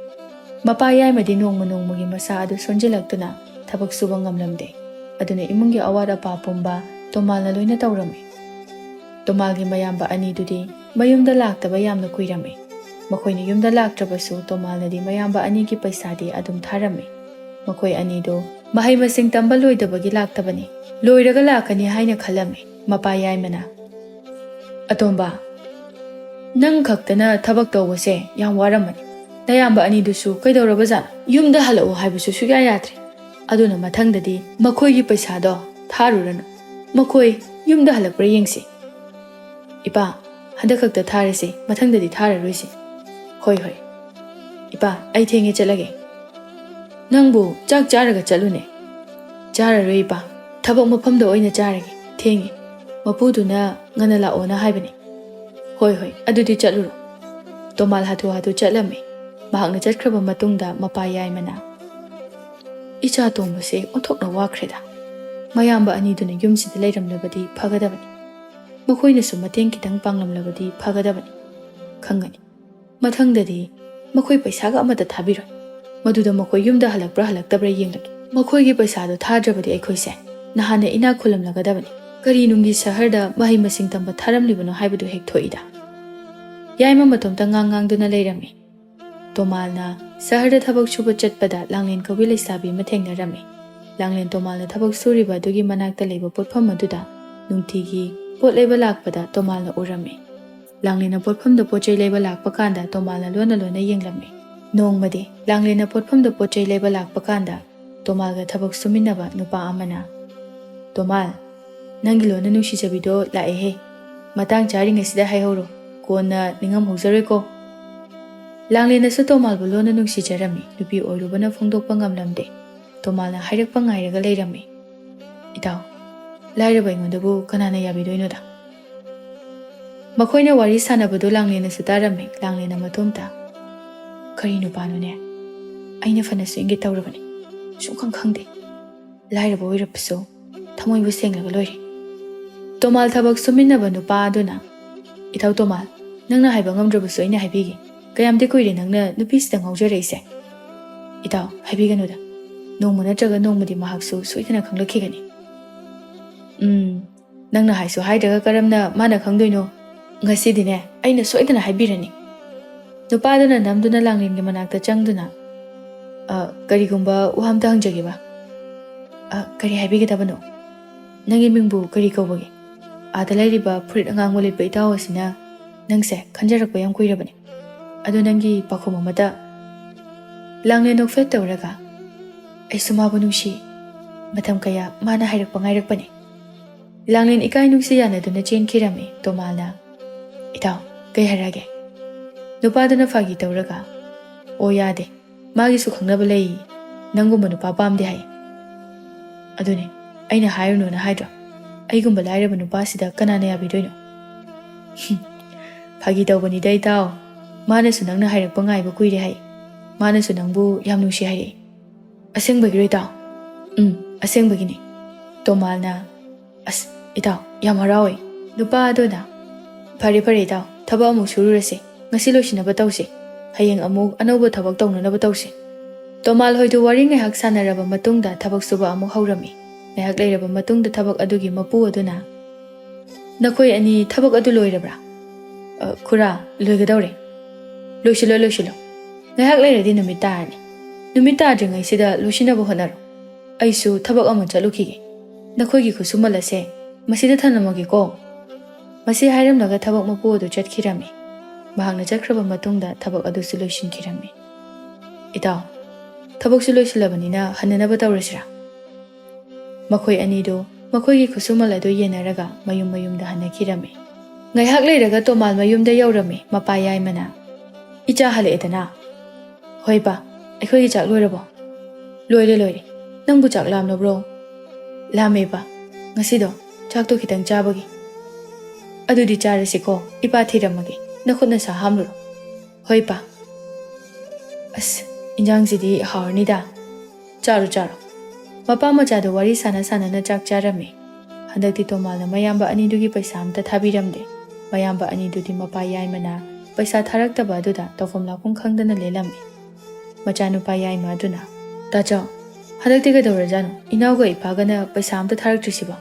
ꯃꯄꯥ ꯌꯥꯏꯃꯗꯤ ꯅꯣꯡꯃ ꯅꯣꯡꯃꯒꯤ ꯃꯁꯥ ꯑꯗꯨ ꯁꯣꯟꯖꯤꯜꯂꯛꯇꯨꯅ ꯊꯕꯛ ꯁꯨꯕ ꯉꯝꯂꯝꯗꯦ꯫ ꯑꯗꯨꯅ ꯏꯃꯨꯡꯒꯤ ꯑꯋꯥꯠ ꯑꯄꯥ ꯄꯨꯝꯕ ꯇꯣꯃꯥꯜꯅ ꯂꯣꯏꯅ ꯇꯧꯔꯝꯃꯤ꯫ ꯇꯣꯃꯥꯜꯒꯤ ꯃꯌꯥꯝꯕ ꯑꯅꯤꯗꯨꯗꯤ ꯃꯌꯨꯝꯗ ꯂꯥꯛꯇꯕ ꯌꯥꯝꯅ ꯀꯨꯏꯔꯝꯃꯤ꯫ ꯃꯈꯣꯏꯅ ꯌꯨꯝꯗ ꯂꯥꯛꯇ꯭ꯔꯕꯁꯨ ꯇꯣꯃꯥꯜꯅꯗꯤ ꯃꯌꯥꯝꯕ ꯑꯅꯤꯒꯤ ꯄꯩꯁꯥꯗꯤ ꯑꯗꯨꯝ ꯊꯥꯔꯝꯃꯤ꯫ ꯃꯈꯣꯏ ꯑꯅꯤꯗꯨ ꯃꯍꯩ ꯃꯁꯤꯡ ꯇꯝꯕ ꯂꯣꯏꯗꯕꯒꯤ ꯂꯥꯛꯇꯕꯅꯤ꯫ ꯂꯣꯏꯔꯒ ꯂꯥꯛꯀꯅꯤ ꯍꯥꯏꯅ ꯈꯜꯂꯝꯃꯤ꯫ ꯃꯄꯥ ꯌꯥꯏꯃꯅ, "ꯑꯇꯣꯝꯕ, ꯅꯪ ꯈꯛꯇꯅ ꯊꯕꯛ ꯇꯧꯕꯁꯦ ꯌꯥꯝ ꯋꯥꯔꯝꯃꯅꯤ꯫ ꯅꯌꯥꯝꯕ ꯑꯅꯤꯗꯨꯁꯨ ꯀꯩꯗꯧꯔꯕꯖꯥꯠꯅꯣ? ꯌꯨꯝꯗ ꯍꯜꯂꯛꯎ ꯍꯥꯏꯕꯁꯨ ꯁꯨꯛꯌꯥ ꯌꯥꯗ꯭ꯔꯦ꯫ ꯑꯗꯨꯅ ꯃꯊꯪꯗꯗꯤ ꯃꯈꯣꯏꯒꯤ ꯄꯩꯁꯥꯗꯣ ꯊꯥꯔꯨꯔꯅꯨ꯫ ꯃꯈꯣꯏ ꯌꯨꯝꯗ ꯍꯜꯂꯛꯄ꯭ꯔꯥ ꯌꯦꯡꯁꯤ꯫" "ꯏꯄꯥ, ꯍꯟꯗꯛ ꯈꯛꯇ ꯊꯥꯔꯁꯤ, ꯃꯊꯪꯗꯗꯤ ꯊꯥꯔꯔꯣꯏꯁꯤ꯫ ꯍꯣꯏ, ꯍꯣꯏ꯫ ꯏꯄꯥ, ꯑꯩ ꯊꯦꯡꯉꯦ, ꯆꯠꯂꯒꯦ꯫ ꯅꯪꯕꯨ ꯆꯥꯛ ꯆꯥꯔꯒ ꯆꯠꯂꯨꯅꯦ꯫ ꯆꯥꯔꯔꯣꯏ ꯏꯄꯥ, ꯊꯕꯛ ꯃꯐꯝꯗ ꯑꯣꯏꯅ ꯆꯥꯔꯒꯦ, ꯊꯦꯡꯉꯦ꯫ ꯃꯄꯨꯗꯨꯅ ꯉꯟꯅ ꯂꯥꯛꯑꯣꯅ ꯍꯥꯏꯕꯅꯤ꯫ ꯍꯣꯏ, ꯍꯣꯏ, ꯑꯗꯨꯗꯤ ꯆꯠꯂꯨꯔꯣ꯫ ꯇꯣꯃꯥꯜ ꯍꯥꯊꯨ ꯍꯥꯊꯨ ꯆꯠꯂꯝꯃꯤ꯫ ꯃꯍꯥꯛꯅ ꯆꯠꯈ꯭ꯔꯕ ꯃꯇꯨꯡꯗ ꯃꯄꯥ ꯌꯥꯏꯃꯅ, "ꯏꯆꯥ ꯇꯣꯝꯕꯁꯦ ꯑꯣꯟꯊꯣꯛꯅ ꯋꯥꯈ꯭ꯔꯦꯗ꯫ ꯃꯌꯥꯝꯕ ꯑꯅꯤꯗꯨꯅ ꯌꯨꯝꯁꯤꯗ ꯂꯩꯔꯝꯂꯕꯗꯤ ꯐꯒꯗꯕꯅꯤ꯫ ꯃꯈꯣꯏꯅꯁꯨ ꯃꯇꯦꯡ ꯈꯤꯇꯪ ꯄꯥꯡꯂꯝꯂꯕꯗꯤ ꯐꯒꯗꯕꯅꯤ꯫ ꯈꯪꯒꯅꯤ꯫ ꯃꯊꯪꯗꯗꯤ ꯃꯈꯣꯏ ꯄꯩꯁꯥꯒ ꯑꯃꯠꯇ ꯊꯥꯕꯤꯔꯣꯏ꯫ ꯃꯗꯨꯗ ꯃꯈꯣꯏ ꯌꯨꯝꯗ ꯍꯜꯂꯛꯄ꯭ꯔꯥ ꯍꯜꯂꯛꯇꯕ꯭ꯔꯥ ꯌꯦꯡꯂꯒꯦ꯫ ꯃꯈꯣꯏꯒꯤ ꯄꯩꯁꯥꯗꯣ ꯊꯥꯗ꯭ꯔꯕꯗꯤ ꯑꯩꯈꯣꯏꯁꯦ ꯅꯍꯥꯟꯅ ꯏꯅꯥꯛ ꯈꯨꯜꯂꯝꯂꯒꯗꯕꯅꯤ꯫ ꯀꯔꯤ ꯅꯨꯡꯒꯤ ꯁꯍꯔꯗ ꯃꯍꯩ ꯃꯁꯤꯡ ꯇꯝꯕ ꯊꯥꯔꯝꯂꯤꯕꯅꯣ ꯍꯥꯏꯕꯗꯨ ꯍꯦꯛ ꯊꯣꯛꯏꯗ꯫" ꯌꯥꯏꯃ ꯃꯇꯣꯝꯇ ꯉꯥꯡ ꯉꯥꯡꯗꯨꯅ ꯂꯩꯔꯝꯃꯤ꯫ ꯇꯣꯃꯥꯜꯅ ꯁꯍꯔꯗ ꯊꯕꯛ ꯁꯨꯕ ꯆꯠꯄꯗ ꯂꯥꯡꯂꯦꯟ ꯀꯧꯕꯤ ꯂꯩꯁꯥꯕꯤ ꯑꯃ ꯊꯦꯡꯅꯔꯝꯃꯤ꯫ ꯂꯥꯡꯂꯦꯟ ꯇꯣꯃꯥꯜꯅ ꯊꯕꯛ ꯁꯨꯔꯤꯕ ꯑꯗꯨꯒꯤ ꯃꯅꯥꯛꯇ ꯂꯩꯕ ꯄꯣꯠꯐꯝ ꯑꯗꯨꯗ ꯅꯨꯡꯇꯤꯒꯤ ꯄꯣꯠ ꯂꯩꯕ ꯂꯥꯛꯄꯗ ꯇꯣꯃꯥꯜꯅ ꯎꯔꯝꯃꯤ꯫ ꯂꯥꯡꯂꯦꯟꯅ ꯄꯣꯠꯐꯝꯗ ꯄꯣꯠ ꯆꯩ ꯂꯩꯕ ꯂꯥꯛꯄ ꯀꯥꯟꯗ ꯇꯣꯃꯥꯜꯅ ꯂꯣꯟꯅ ꯂꯣꯟꯅ ꯌꯦꯡꯂꯝꯃꯤ꯫ ꯅꯣꯡꯃꯗꯤ ꯂꯥꯡꯂꯦꯟꯅ ꯄꯣꯠꯐꯝꯗ ꯄꯣꯠ ꯆꯩ ꯂꯩꯕ ꯂꯥꯛꯄ ꯀꯥꯟꯗ ꯇꯣꯃꯥꯜꯒ ꯊꯕꯛ ꯁꯨꯃꯤꯟꯅꯕ ꯅꯨꯄꯥ ꯑꯃꯅ, "ꯇꯣꯃꯥꯜ, ꯅꯪꯒꯤ ꯂꯣꯟꯅ ꯅꯨꯡꯁꯤꯖꯕꯤꯗꯣ ꯂꯥꯛꯑꯦꯍꯦ꯫ ꯃꯇꯥꯡ ꯆꯥꯔꯤꯉꯩꯁꯤꯗ ꯍꯥꯏꯍꯧꯔꯣ, ꯀꯣꯟꯅ ꯅꯤꯡꯉꯝꯍꯧꯖꯔꯣꯏꯀꯣ꯫" ꯂꯥꯡꯂꯦꯟꯅꯁꯨ ꯇꯣꯃꯥꯜꯕꯨ ꯂꯣꯟꯅ ꯅꯨꯡꯁꯤꯖꯔꯝꯃꯤ꯫ ꯅꯨꯄꯤ ꯑꯣꯏꯔꯨꯕꯅ ꯐꯣꯡꯗꯣꯛꯄ ꯉꯝꯂꯝꯗꯦ꯫ ꯇꯣꯃꯥꯜꯅ ꯍꯥꯏꯔꯛꯄ ꯉꯥꯏꯔꯒ ꯂꯩꯔꯝꯃꯤ꯫ "ꯏꯇꯥꯎ, ꯂꯥꯏꯔꯕ ꯑꯩꯉꯣꯟꯗꯕꯨ ꯀꯅꯥꯅ ꯌꯥꯕꯤꯗꯣꯏꯅꯣꯗ?" ꯃꯈꯣꯏꯅ ꯋꯥꯔꯤ ꯁꯥꯟꯅꯕꯗꯨ ꯂꯥꯡꯂꯦꯟꯅꯁꯨ ꯇꯥꯔꯝꯃꯤ꯫ ꯂꯥꯡꯂꯦꯟꯅ ꯃꯇꯣꯝꯇ, "ꯀꯔꯤ ꯅꯨꯄꯥꯅꯣꯅꯦ? ꯑꯩꯅ ꯐꯅꯁꯨ ꯏꯪꯒꯦ ꯇꯧꯔꯕꯅꯤ, ꯁꯨꯡꯈꯪ ꯈꯪꯗꯦ꯫ ꯂꯥꯏꯔꯕ ꯑꯣꯏꯔꯕꯁꯨ ꯊꯃꯣꯏꯕꯨ ꯁꯦꯡꯂꯒ ꯂꯣꯏꯔꯦ꯫" ꯇꯣꯃꯥꯜ ꯊꯕꯛ ꯁꯨꯃꯤꯟꯅꯕ ꯅꯨꯄꯥ ꯑꯗꯨꯅ, "ꯏꯇꯥꯎ ꯇꯣꯃꯥꯜ, ꯅꯪꯅ ꯍꯥꯏꯕ ꯉꯝꯗ꯭ꯔꯕꯁꯨ ꯑꯩꯅ ꯍꯥꯏꯕꯤꯒꯦ꯫ ꯀꯌꯥꯝꯗꯤ ꯀꯨꯏꯔꯦ ꯅꯪꯅ ꯅꯨꯄꯤꯁꯤꯗ ꯉꯥꯎꯖꯔꯛꯏꯁꯦ? ꯏꯇꯥꯎ, ꯍꯥꯏꯕꯤꯒꯅꯨꯗ꯫ ꯅꯣꯡꯃ ꯅꯠꯇ꯭ꯔꯒ ꯅꯣꯡꯃꯗꯤ ꯃꯍꯥꯛꯁꯨ ꯁꯣꯏꯗꯅ ꯈꯪꯂꯛꯈꯤꯒꯅꯤ꯫" "ꯎꯝ, ꯅꯪꯅ ꯍꯥꯏꯁꯨ ꯍꯥꯏꯗ꯭ꯔꯒ ꯀꯔꯝꯅ ꯃꯥꯅ ꯈꯪꯗꯣꯏꯅꯣ? ꯉꯁꯤꯗꯤꯅꯦ, ꯑꯩꯅ ꯁꯣꯏꯗꯅ ꯍꯥꯏꯕꯤꯔꯅꯤ꯫" ꯅꯨꯄꯥꯗꯨꯅ ꯅꯝꯗꯨꯅ ꯂꯥꯡꯂꯦꯟꯒꯤ ꯃꯅꯥꯛꯇ ꯆꯪꯗꯨꯅ, "ꯑ, ꯀꯔꯤꯒꯨꯝꯕ ꯋꯥ ꯑꯝꯇ ꯍꯪꯖꯒꯦꯕ?" "ꯑ, ꯀꯔꯤ ꯍꯥꯏꯕꯤꯒꯗꯕꯅꯣ? ꯅꯪꯒꯤ ꯃꯤꯡꯕꯨ ꯀꯔꯤ ꯀꯧꯕꯒꯦ? ꯑꯥꯗ ꯂꯩꯔꯤꯕ ꯐꯨꯔꯤꯠ ꯑꯉꯥꯡꯕ ꯂꯤꯠꯄ ꯏꯇꯥꯎ ꯑꯁꯤꯅ ꯅꯪꯁꯦ ꯈꯟꯖꯔꯛꯄ ꯌꯥꯝ ꯀꯨꯏꯔꯕꯅꯤ꯫ ꯑꯗꯣ ꯅꯪꯒꯤ ꯄꯥꯎꯈꯨꯝ ꯑꯃꯇ꯫" ꯂꯥꯡꯂꯦꯟ ꯅꯣꯛꯐꯦꯠ ꯇꯧꯔꯒ, "ꯑꯩꯁꯨ ꯃꯥꯕꯨ ꯅꯨꯡꯁꯤ꯫ ꯃꯇꯝ ꯀꯌꯥ ꯃꯥꯅ ꯍꯥꯏꯔꯛꯄ ꯉꯥꯏꯔꯛꯄꯅꯤ꯫" ꯂꯥꯡꯂꯦꯟ ꯏꯀꯥꯏ ꯅꯨꯡꯁꯤ ꯌꯥꯅꯗꯨꯅ ꯆꯦꯟꯈꯤꯔꯝꯃꯤ꯫ ꯇꯣꯃꯥꯜꯅ, ꯏꯇꯥꯎ, ꯀꯩ ꯍꯥꯏꯔꯛꯑꯒꯦ? ꯅꯨꯄꯥꯗꯨꯅ ꯐꯥꯒꯤ ꯇꯧꯔꯒ, "ꯑꯣ, ꯌꯥꯗꯦ, ꯃꯥꯒꯤꯁꯨ ꯈꯪꯅꯕ ꯂꯩ, ꯅꯪꯒꯨꯝꯕ ꯅꯨꯄꯥ ꯄꯥꯝꯗꯦ ꯍꯥꯏ꯫ ꯑꯗꯨꯅꯦ ꯑꯩꯅ ꯍꯥꯏꯔꯨꯅꯨꯅ ꯍꯥꯏꯗ꯭ꯔꯣ? ꯑꯩꯒꯨꯝꯕ ꯂꯥꯏꯔꯕ ꯅꯨꯄꯥꯁꯤꯗ ꯀꯅꯥꯅ ꯌꯥꯕꯤꯗꯣꯏꯅꯣ?" "ꯐꯥꯒꯤ ꯇꯧꯕꯅꯤꯗ ꯏꯇꯥꯎ, ꯃꯥꯅꯁꯨ ꯅꯪꯅ ꯍꯥꯏꯔꯛꯄ ꯉꯥꯏꯕ ꯀꯨꯏꯔꯦ ꯍꯥꯏ, ꯃꯥꯅꯁꯨ ꯅꯪꯕꯨ ꯌꯥꯝ ꯅꯨꯡꯁꯤ ꯍꯥꯏꯔꯛꯏ꯫ ꯑꯁꯦꯡꯕꯒꯤꯔꯣ ꯏꯇꯥꯎ?" "ꯎꯝ, ꯑꯁꯦꯡꯕꯒꯤꯅꯤ꯫" ꯇꯣꯃꯥꯜꯅ, "ꯑꯁ, ꯏꯇꯥꯎ, ꯌꯥꯝ ꯍꯔꯥꯎꯋꯦ꯫" ꯅꯨꯄꯥ ꯑꯗꯨꯅ, "ꯐꯔꯦ, ꯐꯔꯦ ꯏꯇꯥꯎ, ꯊꯕꯛ ꯑꯃꯨꯛ ꯁꯨꯔꯨꯔꯁꯤ꯫ ꯉꯁꯤ ꯂꯣꯏꯁꯤꯟꯅꯕ ꯇꯧꯁꯤ꯫ ꯍꯌꯦꯡ ꯑꯃꯨꯛ ꯑꯅꯧꯕ ꯊꯕꯛ ꯇꯧꯅꯅꯕ ꯇꯧꯁꯤ꯫" ꯇꯣꯃꯥꯜ ꯍꯣꯏꯗꯨ ꯋꯥꯔꯤ ꯉꯥꯏꯍꯥꯛ ꯁꯥꯟꯅꯔꯕ ꯃꯇꯨꯡꯗ ꯊꯕꯛ ꯁꯨꯕ ꯑꯃꯨꯛ ꯍꯧꯔꯝꯃꯤ꯫ ꯉꯥꯏꯍꯥꯛ ꯂꯩꯔꯕ ꯃꯇꯨꯡꯗ ꯊꯕꯛ ꯑꯗꯨꯒꯤ ꯃꯄꯨ ꯑꯗꯨꯅ, "ꯅꯈꯣꯏ ꯑꯅꯤ ꯊꯕꯛ ꯑꯗꯨ ꯂꯣꯏꯔꯕ꯭ꯔꯥ?" "ꯑ, ꯈꯨꯔꯥ, ꯂꯣꯏꯒꯗꯧꯔꯦ꯫" "ꯂꯣꯏꯁꯤꯜꯂꯣ, ꯂꯣꯏꯁꯤꯜꯂꯣ꯫ ꯉꯥꯏꯍꯥꯛ ꯂꯩꯔꯗꯤ ꯅꯨꯃꯤꯠ ꯇꯥꯔꯅꯤ꯫ ꯅꯨꯃꯤꯠ ꯇꯥꯗ꯭ꯔꯤꯉꯩꯁꯤꯗ ꯂꯣꯏꯁꯤꯟꯅꯕ ꯍꯣꯠꯅꯔꯣ꯫ ꯑꯩꯁꯨ ꯊꯕꯛ ꯑꯃ ꯆꯠꯂꯨꯈꯤꯒꯦ꯫ ꯅꯈꯣꯏꯒꯤ ꯈꯨꯠꯁꯨꯃꯜ ꯑꯁꯦ ꯃꯁꯤꯗ ꯊꯅꯝꯃꯒꯦꯀꯣ꯫" ꯃꯁꯤ ꯍꯥꯏꯔꯝꯂꯒ ꯊꯕꯛ ꯃꯄꯨ ꯑꯗꯨ ꯆꯠꯈꯤꯔꯝꯃꯤ꯫ ꯃꯍꯥꯛꯅ ꯆꯠꯈ꯭ꯔꯕ ꯃꯇꯨꯡꯗ ꯊꯕꯛ ꯑꯗꯨꯁꯨ ꯂꯣꯏꯁꯤꯟꯈꯤꯔꯝꯃꯤ꯫ "ꯏꯇꯥꯎ, ꯊꯕꯛꯁꯨ ꯂꯣꯏꯁꯤꯜꯂꯕꯅꯤꯅ ꯍꯟꯅꯅꯕ ꯇꯧꯔꯁꯤꯔꯥ?" ꯃꯈꯣꯏ ꯑꯅꯤꯗꯨ ꯃꯈꯣꯏꯒꯤ ꯈꯨꯠꯁꯨꯃꯜ ꯑꯗꯨ ꯌꯦꯟꯅꯔꯒ ꯃꯌꯨꯝ ꯃꯌꯨꯝꯗ ꯍꯟꯅꯈꯤꯔꯝꯃꯤ꯫ ꯉꯥꯏꯍꯥꯛ ꯂꯩꯔꯒ ꯇꯣꯃꯥꯜ ꯃꯌꯨꯝꯗ ꯌꯧꯔꯝꯃꯤ꯫ ꯃꯄꯥ ꯌꯥꯏꯃꯅ, "ꯏꯆꯥ ꯍꯜꯂꯛꯑꯦꯗꯅ?" "ꯍꯣꯏ ꯄꯥ, ꯑꯩꯈꯣꯏꯒꯤ ꯆꯥꯛ ꯂꯣꯏꯔꯕꯣ?" "ꯂꯣꯏꯔꯦ, ꯂꯣꯏꯔꯦ꯫ ꯅꯪꯕꯨ ꯆꯥꯛ ꯂꯥꯝꯂꯕ꯭ꯔꯣ?" "ꯂꯥꯝꯃꯦ ꯄꯥ, ꯉꯁꯤꯗꯣ ꯆꯥꯛꯇꯣ ꯈꯤꯇꯪ ꯆꯥꯕꯒꯤ꯫" "ꯑꯗꯨꯗꯤ ꯆꯥꯔꯁꯤꯀꯣ, ꯏꯄꯥ ꯊꯤꯔꯝꯃꯒꯦ, ꯅꯈꯨꯠ ꯅꯁꯥ ꯍꯥꯝꯂꯨꯔꯣ꯫" "ꯍꯣꯏ ꯄꯥ꯫" "ꯑꯁ, ꯏꯟꯖꯥꯡꯁꯤꯗꯤ ꯍꯥꯎꯔꯅꯤꯗ꯫ ꯆꯥꯔꯣ, ꯆꯥꯔꯣ꯫" ꯃꯄꯥ ꯃꯆꯥꯗꯣ ꯋꯥꯔꯤ ꯁꯥꯟꯅ ꯁꯥꯟꯅꯅ ꯆꯥꯛ ꯆꯥꯔꯝꯃꯤ꯫ ꯍꯟꯗꯛꯇꯤ ꯇꯣꯃꯥꯜꯅ ꯃꯌꯥꯝꯕ ꯑꯅꯤꯗꯨꯒꯤ ꯄꯩꯁꯥ ꯑꯝꯇ ꯊꯥꯕꯤꯔꯝꯗꯦ꯫ ꯃꯌꯥꯝꯕ ꯑꯅꯤꯗꯨꯗꯤ ꯃꯄꯥ ꯌꯥꯏꯃꯅ ꯄꯩꯁꯥ ꯊꯥꯔꯛꯇꯕ ꯑꯗꯨꯗ ꯇꯧꯐꯝ ꯂꯥꯛꯐꯝ ꯈꯪꯗꯅ ꯂꯦꯜꯂꯝꯃꯤ꯫ ꯃꯆꯥꯅꯨꯄꯥ ꯌꯥꯏꯃ ꯑꯗꯨꯅ, "ꯇꯥꯆꯧ, ꯍꯟꯗꯛꯇꯤ ꯀꯩꯗꯧꯔꯖꯥꯠꯅꯣ? ꯏꯅꯥꯎꯒ ꯏꯄꯥꯒꯅ ꯄꯩꯁꯥ ꯑꯝꯇ ꯊꯥꯔꯛꯇ꯭ꯔꯤꯁꯤꯕꯣ?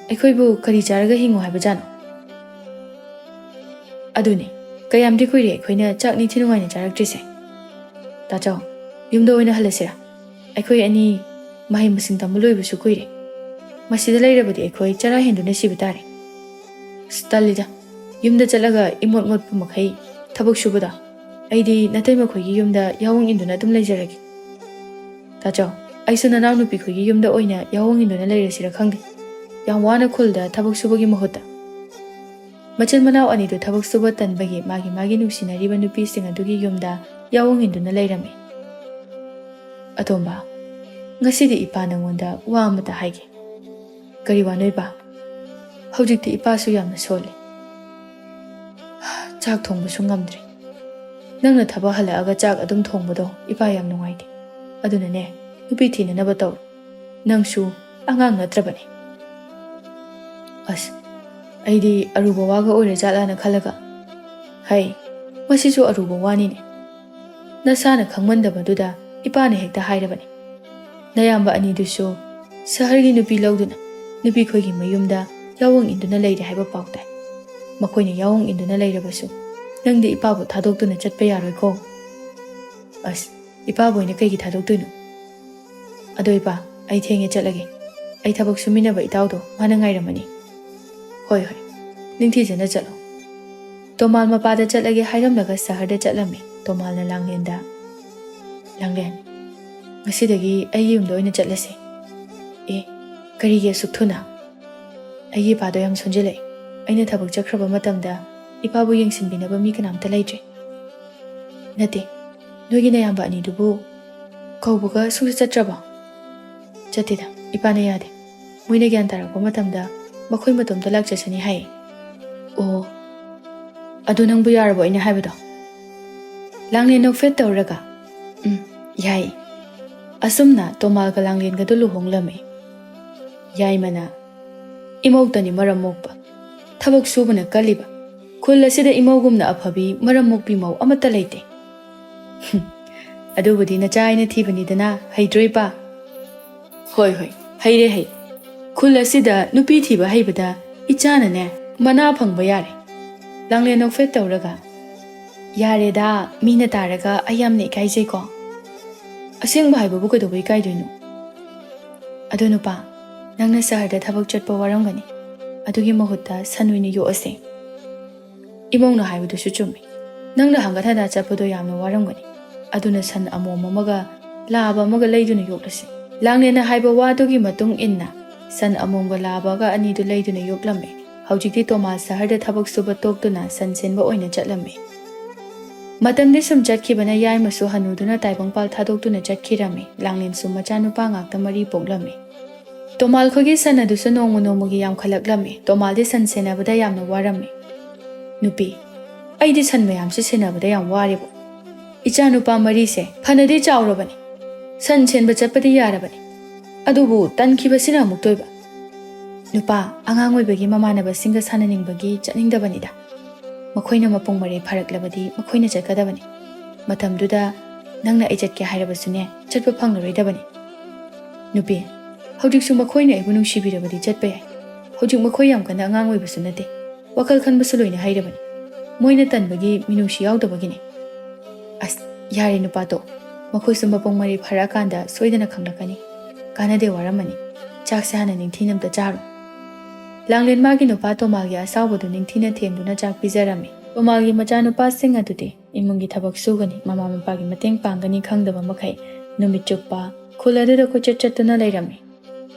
ꯑꯩꯈꯣꯏꯕꯨ ꯀꯔꯤ ꯆꯥꯔꯒ ꯍꯤꯡꯉꯨ ꯍꯥꯏꯕꯖꯥꯠꯅꯣ?" "ꯑꯗꯨꯅꯤ, ꯀꯌꯥꯝꯗꯤ ꯀꯨꯏꯔꯦ ꯑꯩꯈꯣꯏꯅ ꯆꯥꯛ ꯅꯤꯡꯊꯤ ꯅꯨꯡꯉꯥꯏꯅ ꯆꯥꯔꯛꯇ꯭ꯔꯤꯁꯦ꯫ ꯇꯥꯆꯧ, ꯌꯨꯝꯗ ꯑꯣꯏꯅ ꯍꯜꯂꯁꯤꯔꯥ? ꯑꯩꯈꯣꯏ ꯑꯅꯤ ꯃꯍꯩ ꯃꯁꯤꯡ ꯇꯝꯕ ꯂꯣꯏꯕꯁꯨ ꯀꯨꯏꯔꯦ꯫ ꯃꯁꯤꯗ ꯂꯩꯔꯕꯗꯤ ꯑꯩꯈꯣꯏ ꯆꯔꯥ ꯍꯦꯟꯗꯨꯅ ꯁꯤꯕ ꯇꯥꯔꯦ꯫" "ꯑꯁ, ꯇꯜꯂꯤꯗ, ꯌꯨꯝꯗ ꯆꯠꯂꯒ ꯏꯃꯣꯠ ꯃꯣꯠꯄ ꯃꯈꯩ ꯊꯕꯛ ꯁꯨꯕꯗꯣ꯫ ꯑꯩꯗꯤ ꯅꯇꯩꯃꯈꯣꯏꯒꯤ ꯌꯨꯝꯗ ꯌꯥꯑꯣꯡ ꯏꯟꯗꯨꯅ ꯑꯗꯨꯝ ꯂꯩꯖꯔꯒꯦ꯫ ꯇꯥꯆꯧ, ꯑꯩꯁꯨ ꯅꯅꯥꯎꯅꯨꯄꯤꯈꯣꯏꯒꯤ ꯌꯨꯝꯗ ꯑꯣꯏꯅ ꯌꯥꯑꯣꯡ ꯏꯟꯗꯨꯅ ꯂꯩꯔꯁꯤꯔꯥ ꯈꯪꯗꯦ, ꯌꯥꯝ ꯋꯥꯅ ꯈꯨꯜꯗ ꯊꯕꯛ ꯁꯨꯕꯒꯤ ꯃꯍꯨꯠꯇ꯫" ꯃꯆꯤꯟ ꯃꯅꯥꯎ ꯑꯅꯤꯗꯨ ꯊꯕꯛ ꯁꯨꯕ ꯇꯟꯕꯒꯤ ꯃꯥꯒꯤ ꯃꯥꯒꯤ ꯅꯨꯡꯁꯤꯅꯔꯤꯕ ꯅꯨꯄꯤꯁꯤꯡ ꯑꯗꯨꯒꯤ ꯌꯨꯝꯗ ꯌꯥꯑꯣꯡ ꯏꯟꯗꯨꯅ ꯂꯩꯔꯝꯃꯤ꯫ "ꯑꯇꯣꯝꯕ, ꯉꯁꯤꯗꯤ ꯏꯄꯥ ꯅꯪꯉꯣꯟꯗ ꯋꯥ ꯑꯃꯇ ꯍꯥꯏꯒꯦ꯫" "ꯀꯔꯤ ꯋꯥꯅꯣ ꯏꯄꯥ?" "ꯍꯧꯖꯤꯛꯇꯤ ꯏꯄꯥꯁꯨ ꯌꯥꯝꯅ ꯁꯣꯜꯂꯤ꯫ ꯆꯥꯛ ꯊꯣꯡꯕꯁꯨ ꯉꯝꯗ꯭ꯔꯦ꯫ ꯅꯪꯅ ꯊꯕꯛ ꯍꯜꯂꯛꯑꯒ ꯆꯥꯛ ꯑꯗꯨꯝ ꯊꯣꯡꯕꯗꯣ ꯏꯄꯥ ꯌꯥꯝ ꯅꯨꯡꯉꯥꯏꯇꯦ꯫ ꯑꯗꯨꯅꯅꯦ, ꯅꯨꯄꯤ ꯊꯤꯅꯅꯕ ꯇꯧꯔꯣ꯫ ꯅꯪꯁꯨ ꯑꯉꯥꯡ ꯅꯠꯇ꯭ꯔꯕꯅꯤ꯫" "ꯑꯁ, ꯑꯩꯗꯤ ꯑꯔꯨꯕ ꯋꯥꯒ ꯑꯣꯏꯔꯖꯥꯠꯂꯥꯅ ꯈꯜꯂꯒ꯫" "ꯍꯩ, ꯃꯁꯤꯁꯨ ꯑꯔꯨꯕ ꯋꯥꯅꯤꯅꯦ꯫ ꯅꯁꯥꯅ ꯈꯪꯃꯟꯗꯕꯗꯨꯗ ꯏꯄꯥꯅ ꯍꯦꯛꯇ ꯍꯥꯏꯔꯕꯅꯤ꯫ ꯅꯌꯥꯝꯕ ꯑꯅꯤꯗꯨꯁꯨ ꯁꯍꯔꯒꯤ ꯅꯨꯄꯤ ꯂꯧꯗꯨꯅ ꯅꯨꯄꯤꯈꯣꯏꯒꯤ ꯃꯌꯨꯝꯗ ꯌꯥꯑꯣꯡ ꯏꯟꯗꯨꯅ ꯂꯩꯔꯦ ꯍꯥꯏꯕ ꯄꯥꯎ ꯇꯥꯏ꯫ ꯃꯈꯣꯏꯅ ꯌꯥꯑꯣꯡ ꯏꯟꯗꯨꯅ ꯂꯩꯔꯕꯁꯨ ꯅꯪꯗꯤ ꯏꯄꯥꯕꯨ ꯊꯥꯗꯣꯛꯇꯨꯅ ꯆꯠꯄ ꯌꯥꯔꯣꯏꯀꯣ꯫" "ꯑꯁ, ꯏꯄꯥꯕꯨ ꯑꯩꯅ ꯀꯩꯒꯤ ꯊꯥꯗꯣꯛꯇꯣꯏꯅꯣ? ꯑꯗꯣ ꯏꯄꯥ, ꯑꯩ ꯊꯦꯡꯉꯦ, ꯆꯠꯂꯒꯦ꯫ ꯑꯩ ꯊꯕꯛ ꯁꯨꯃꯤꯟꯅꯕ ꯏꯇꯥꯎꯗꯣ ꯃꯥꯅ ꯉꯥꯏꯔꯝꯃꯅꯤ꯫" "ꯍꯣꯏ, ꯍꯣꯏ, ꯅꯤꯡꯊꯤꯖꯅ ꯆꯠꯂꯣ꯫" ꯇꯣꯃꯥꯜ ꯃꯄꯥꯗ ꯆꯠꯂꯒꯦ ꯍꯥꯏꯔꯝꯂꯒ ꯁꯍꯔꯗ ꯆꯠꯂꯝꯃꯤ꯫ ꯇꯣꯃꯥꯜꯅ ꯂꯥꯡꯂꯦꯟꯗ, "ꯂꯥꯡꯂꯦꯟ, ꯉꯁꯤꯗꯒꯤ ꯑꯩꯒꯤ ꯌꯨꯝꯗ ꯑꯣꯏꯅ ꯆꯠꯂꯁꯤ꯫" "ꯑꯦ, ꯀꯔꯤꯒꯤ ꯑꯁꯨꯛ ꯊꯨꯅ?" "ꯑꯩꯒꯤ ꯏꯄꯥꯗꯣ ꯌꯥꯝ ꯁꯣꯟꯖꯤꯜꯂꯛꯑꯦ꯫ ꯑꯩꯅ ꯊꯕꯛ ꯆꯠꯈ꯭ꯔꯕ ꯃꯇꯝꯗ ꯏꯄꯥꯕꯨ ꯌꯦꯡꯁꯤꯟꯕꯤꯅꯕ ꯃꯤ ꯀꯅꯥꯝꯇ ꯂꯩꯇ꯭ꯔꯦ꯫" "ꯅꯠꯇꯦ, ꯅꯣꯏꯒꯤ ꯅꯌꯥꯝꯕ ꯑꯅꯤꯗꯨꯕꯨ ꯀꯧꯕꯒ ꯁꯨꯡꯆꯠ ꯆꯠꯇ꯭ꯔꯕꯣ?" "ꯆꯠꯇꯦꯗ, ꯏꯄꯥꯅ ꯌꯥꯗꯦ꯫ ꯃꯣꯏꯅ ꯒ꯭ꯌꯥꯟ ꯇꯥꯔꯛꯄ ꯃꯇꯝꯗ ꯃꯈꯣꯏ ꯃꯇꯣꯝꯇ ꯂꯥꯛꯆꯁꯅꯤ ꯍꯥꯏ꯫" "ꯑꯣ, ꯑꯗꯨ ꯅꯪꯕꯨ ꯌꯥꯔꯕꯣ ꯑꯩꯅ ꯍꯥꯏꯕꯗꯣ?" ꯂꯥꯡꯂꯦꯟ ꯅꯣꯛꯐꯦꯠ ꯇꯧꯔꯒ, "ꯎꯝ, ꯌꯥꯏ꯫" ꯑꯁꯨꯝꯅ ꯇꯣꯃꯥꯜꯒ ꯂꯥꯡꯂꯦꯟꯒꯗꯨ ꯂꯨꯍꯣꯡꯂꯝꯃꯤ꯫ ꯌꯥꯏꯃꯅ, "ꯏꯃꯧꯇꯅꯤ ꯃꯔꯝ ꯃꯣꯛꯄ, ꯊꯕꯛ ꯁꯨꯕꯅ ꯀꯜꯂꯤꯕ꯫ ꯈꯨꯜ ꯑꯁꯤꯗ ꯏꯃꯧꯒꯨꯝꯅ ꯑꯐꯕꯤ ꯃꯔꯝ ꯃꯣꯛꯄꯤ ꯃꯧ ꯑꯃꯠꯇ ꯂꯩꯇꯦ꯫" "ꯍꯨꯝ, ꯑꯗꯨꯕꯨꯗꯤ ꯅꯆꯥ ꯑꯩꯅ ꯊꯤꯕꯅꯤꯗꯅ, ꯍꯩꯇ꯭ꯔꯣ ꯏꯄꯥ?" "ꯍꯣꯏ, ꯍꯣꯏ, ꯍꯩꯔꯦ, ꯍꯩ꯫ ꯈꯨꯜ ꯑꯁꯤꯗ ꯅꯨꯄꯤ ꯊꯤꯕ ꯍꯩꯕꯗ ꯏꯆꯥꯅꯅꯦ ꯃꯅꯥ ꯐꯪꯕ ꯌꯥꯔꯦ꯫" ꯂꯥꯡꯂꯦꯟ ꯅꯣꯛꯐꯦꯠ ꯇꯧꯔꯒ, "ꯌꯥꯔꯦꯗ, ꯃꯤꯅ ꯇꯥꯔꯒ ꯑꯩ ꯌꯥꯝꯅ ꯏꯀꯥꯏꯖꯩꯀꯣ꯫ ꯑꯁꯦꯡꯕ ꯍꯥꯏꯕꯕꯨ ꯀꯩꯗꯧꯕ ꯏꯀꯥꯏꯗꯣꯏꯅꯣ? ꯑꯗꯣ ꯅꯨꯄꯥ, ꯅꯪꯅ ꯁꯍꯔꯗ ꯊꯕꯛ ꯆꯠꯄ ꯋꯥꯔꯝꯒꯅꯤ꯫ ꯑꯗꯨꯒꯤ ꯃꯍꯨꯠꯇ ꯁꯟ ꯑꯣꯏꯅ ꯌꯣꯛꯑꯁꯦ꯫" "ꯏꯃꯧꯅ ꯍꯥꯏꯕꯗꯨꯁꯨ ꯆꯨꯝꯃꯤ꯫ ꯅꯪꯅ ꯍꯪꯒꯠ ꯍꯟꯗꯥ ꯆꯠꯄꯗꯣ ꯌꯥꯝꯅ ꯋꯥꯔꯝꯒꯅꯤ꯫ ꯑꯗꯨꯅ ꯁꯟ ꯑꯃꯣꯝ ꯑꯃꯒ ꯂꯥꯕ ꯑꯃꯒ ꯂꯩꯗꯨꯅ ꯌꯣꯛꯂꯁꯤ꯫" ꯂꯥꯡꯂꯦꯟꯅ ꯍꯥꯏꯕ ꯋꯥꯗꯨꯒꯤ ꯃꯇꯨꯡ ꯏꯟꯅ ꯁꯟ ꯑꯃꯣꯝꯒ ꯂꯥꯕꯒ ꯑꯅꯤꯗꯨ ꯂꯩꯗꯨꯅ ꯌꯣꯛꯂꯝꯃꯤ꯫ ꯍꯧꯖꯤꯛꯇꯤ ꯇꯣꯃꯥꯁ ꯁꯍꯔꯗ ꯊꯕꯛ ꯁꯨꯕ ꯇꯣꯛꯇꯨꯅ ꯁꯟ ꯁꯦꯟꯕ ꯑꯣꯏꯅ ꯆꯠꯂꯝꯃꯤ꯫ ꯃꯇꯝꯗꯤ ꯁꯨꯝ ꯆꯠꯈꯤꯕꯅ ꯌꯥꯏꯃꯁꯨ ꯍꯅꯨꯗꯨꯅ ꯇꯥꯏꯕꯪꯄꯥꯜ ꯊꯥꯗꯣꯛꯇꯨꯅ ꯆꯠꯈꯤꯔꯝꯃꯤ꯫ ꯂꯥꯡꯂꯦꯟꯁꯨ ꯃꯆꯥꯅꯨꯄꯥ ꯉꯥꯛꯇ ꯃꯔꯤ ꯄꯣꯛꯂꯝꯃꯤ꯫ ꯇꯣꯃꯥꯜ ꯈꯣꯏꯒꯤ ꯁꯟ ꯑꯗꯨꯁꯨ ꯅꯣꯡꯃ ꯅꯣꯡꯃꯒꯤ ꯌꯥꯝꯈꯠꯂꯛꯂꯝꯃꯤ꯫ ꯇꯣꯃꯥꯜꯗꯤ ꯁꯟ ꯁꯦꯟꯅꯕꯗ ꯌꯥꯝꯅ ꯋꯥꯔꯝꯃꯤ꯫ "ꯅꯨꯄꯤ, ꯑꯩꯗꯤ ꯁꯟ ꯃꯌꯥꯝꯁꯤ ꯁꯦꯟꯅꯕꯗ ꯌꯥꯝ ꯋꯥꯔꯦꯕꯨ꯫ ꯏꯆꯥꯅꯨꯄꯥ ꯃꯔꯤꯁꯦ ꯐꯅꯗꯤ ꯆꯥꯎꯔꯕꯅꯤ, ꯁꯟ ꯁꯦꯟꯕ ꯆꯠꯄꯗꯤ ꯌꯥꯔꯕꯅꯤ, ꯑꯗꯨꯕꯨ ꯇꯟꯈꯤꯕꯁꯤꯅ ꯑꯃꯨꯛꯇꯣꯏꯕ꯫ ꯅꯨꯄꯥ ꯑꯉꯥꯡ ꯑꯣꯏꯕꯒꯤ ꯃꯃꯥꯟꯅꯕꯁꯤꯡꯒ ꯁꯥꯟꯅꯅꯤꯡꯕꯒꯤ ꯆꯠꯅꯤꯡꯗꯕꯅꯤꯗ꯫ ꯃꯈꯣꯏꯅ ꯃꯄꯨꯡ ꯃꯔꯩ ꯐꯥꯔꯛꯂꯕꯗꯤ ꯃꯈꯣꯏꯅ ꯆꯠꯀꯗꯕꯅꯤ꯫ ꯃꯇꯝꯗꯨꯗ ꯅꯪꯅ ꯑꯩ ꯆꯠꯀꯦ ꯍꯥꯏꯔꯕꯁꯨꯅꯦ, ꯆꯠꯄ ꯐꯪꯂꯔꯣꯏꯗꯕꯅꯤ꯫ ꯅꯨꯄꯤ, ꯍꯧꯖꯤꯛꯁꯨ ꯃꯈꯣꯏꯅ ꯑꯩꯕꯨ ꯅꯨꯡꯁꯤꯕꯤꯔꯕꯗꯤ ꯆꯠꯄ ꯌꯥꯏ꯫ ꯍꯧꯖꯤꯛ ꯃꯈꯣꯏ ꯌꯥꯝ ꯀꯟꯅ ꯑꯉꯥꯡ ꯑꯣꯏꯕꯁꯨ ꯅꯠꯇꯦ꯫ ꯋꯥꯈꯜ ꯈꯟꯕꯁꯨ ꯂꯣꯏꯅ ꯍꯩꯔꯕꯅꯤ꯫ ꯃꯣꯏꯅ ꯇꯟꯕꯒꯤ ꯃꯤꯅꯨꯡꯁꯤ ꯌꯥꯎꯗꯕꯒꯤꯅꯤ꯫ ꯑꯁ, ꯌꯥꯔꯦ ꯅꯨꯄꯥ ꯇꯣꯛ꯫ ꯃꯈꯣꯏꯁꯨ ꯃꯄꯨꯡ ꯃꯔꯩ ꯐꯥꯔꯛꯑꯀꯥꯟꯗ ꯁꯣꯏꯗꯅ ꯈꯪꯂꯛꯀꯅꯤ꯫ ꯀꯥꯟꯅꯗꯦ, ꯋꯥꯔꯝꯃꯅꯤ꯫ ꯆꯥꯛꯁꯦ ꯍꯥꯟꯅ ꯅꯤꯡꯊꯤꯅ ꯑꯝꯇ ꯆꯥꯔꯣ꯫" ꯂꯥꯡꯂꯦꯟ ꯃꯥꯒꯤ ꯅꯨꯄꯥ ꯇꯣꯃꯥꯜꯒꯤ ꯑꯁꯥꯎꯕꯗꯨ ꯅꯤꯡꯊꯤꯅ ꯊꯦꯝꯗꯨꯅ ꯆꯥꯛ ꯄꯤꯖꯔꯝꯃꯤ꯫ ꯇꯣꯃꯥꯜꯒꯤ ꯃꯆꯥꯅꯨꯄꯥꯁꯤꯡ ꯑꯗꯨꯗꯤ ꯏꯃꯨꯡꯒꯤ ꯊꯕꯛ ꯁꯨꯒꯅꯤ, ꯃꯃꯥ ꯃꯄꯥꯒꯤ ꯃꯇꯦꯡ ꯄꯥꯡꯒꯅꯤ ꯈꯪꯗꯕ ꯃꯈꯩ ꯅꯨꯃꯤꯠ ꯆꯨꯞꯄ ꯈꯨꯜ ꯑꯗꯨꯗ ꯀꯣꯏꯆꯠ ꯆꯠꯇꯨꯅ ꯂꯩꯔꯝꯃꯤ꯫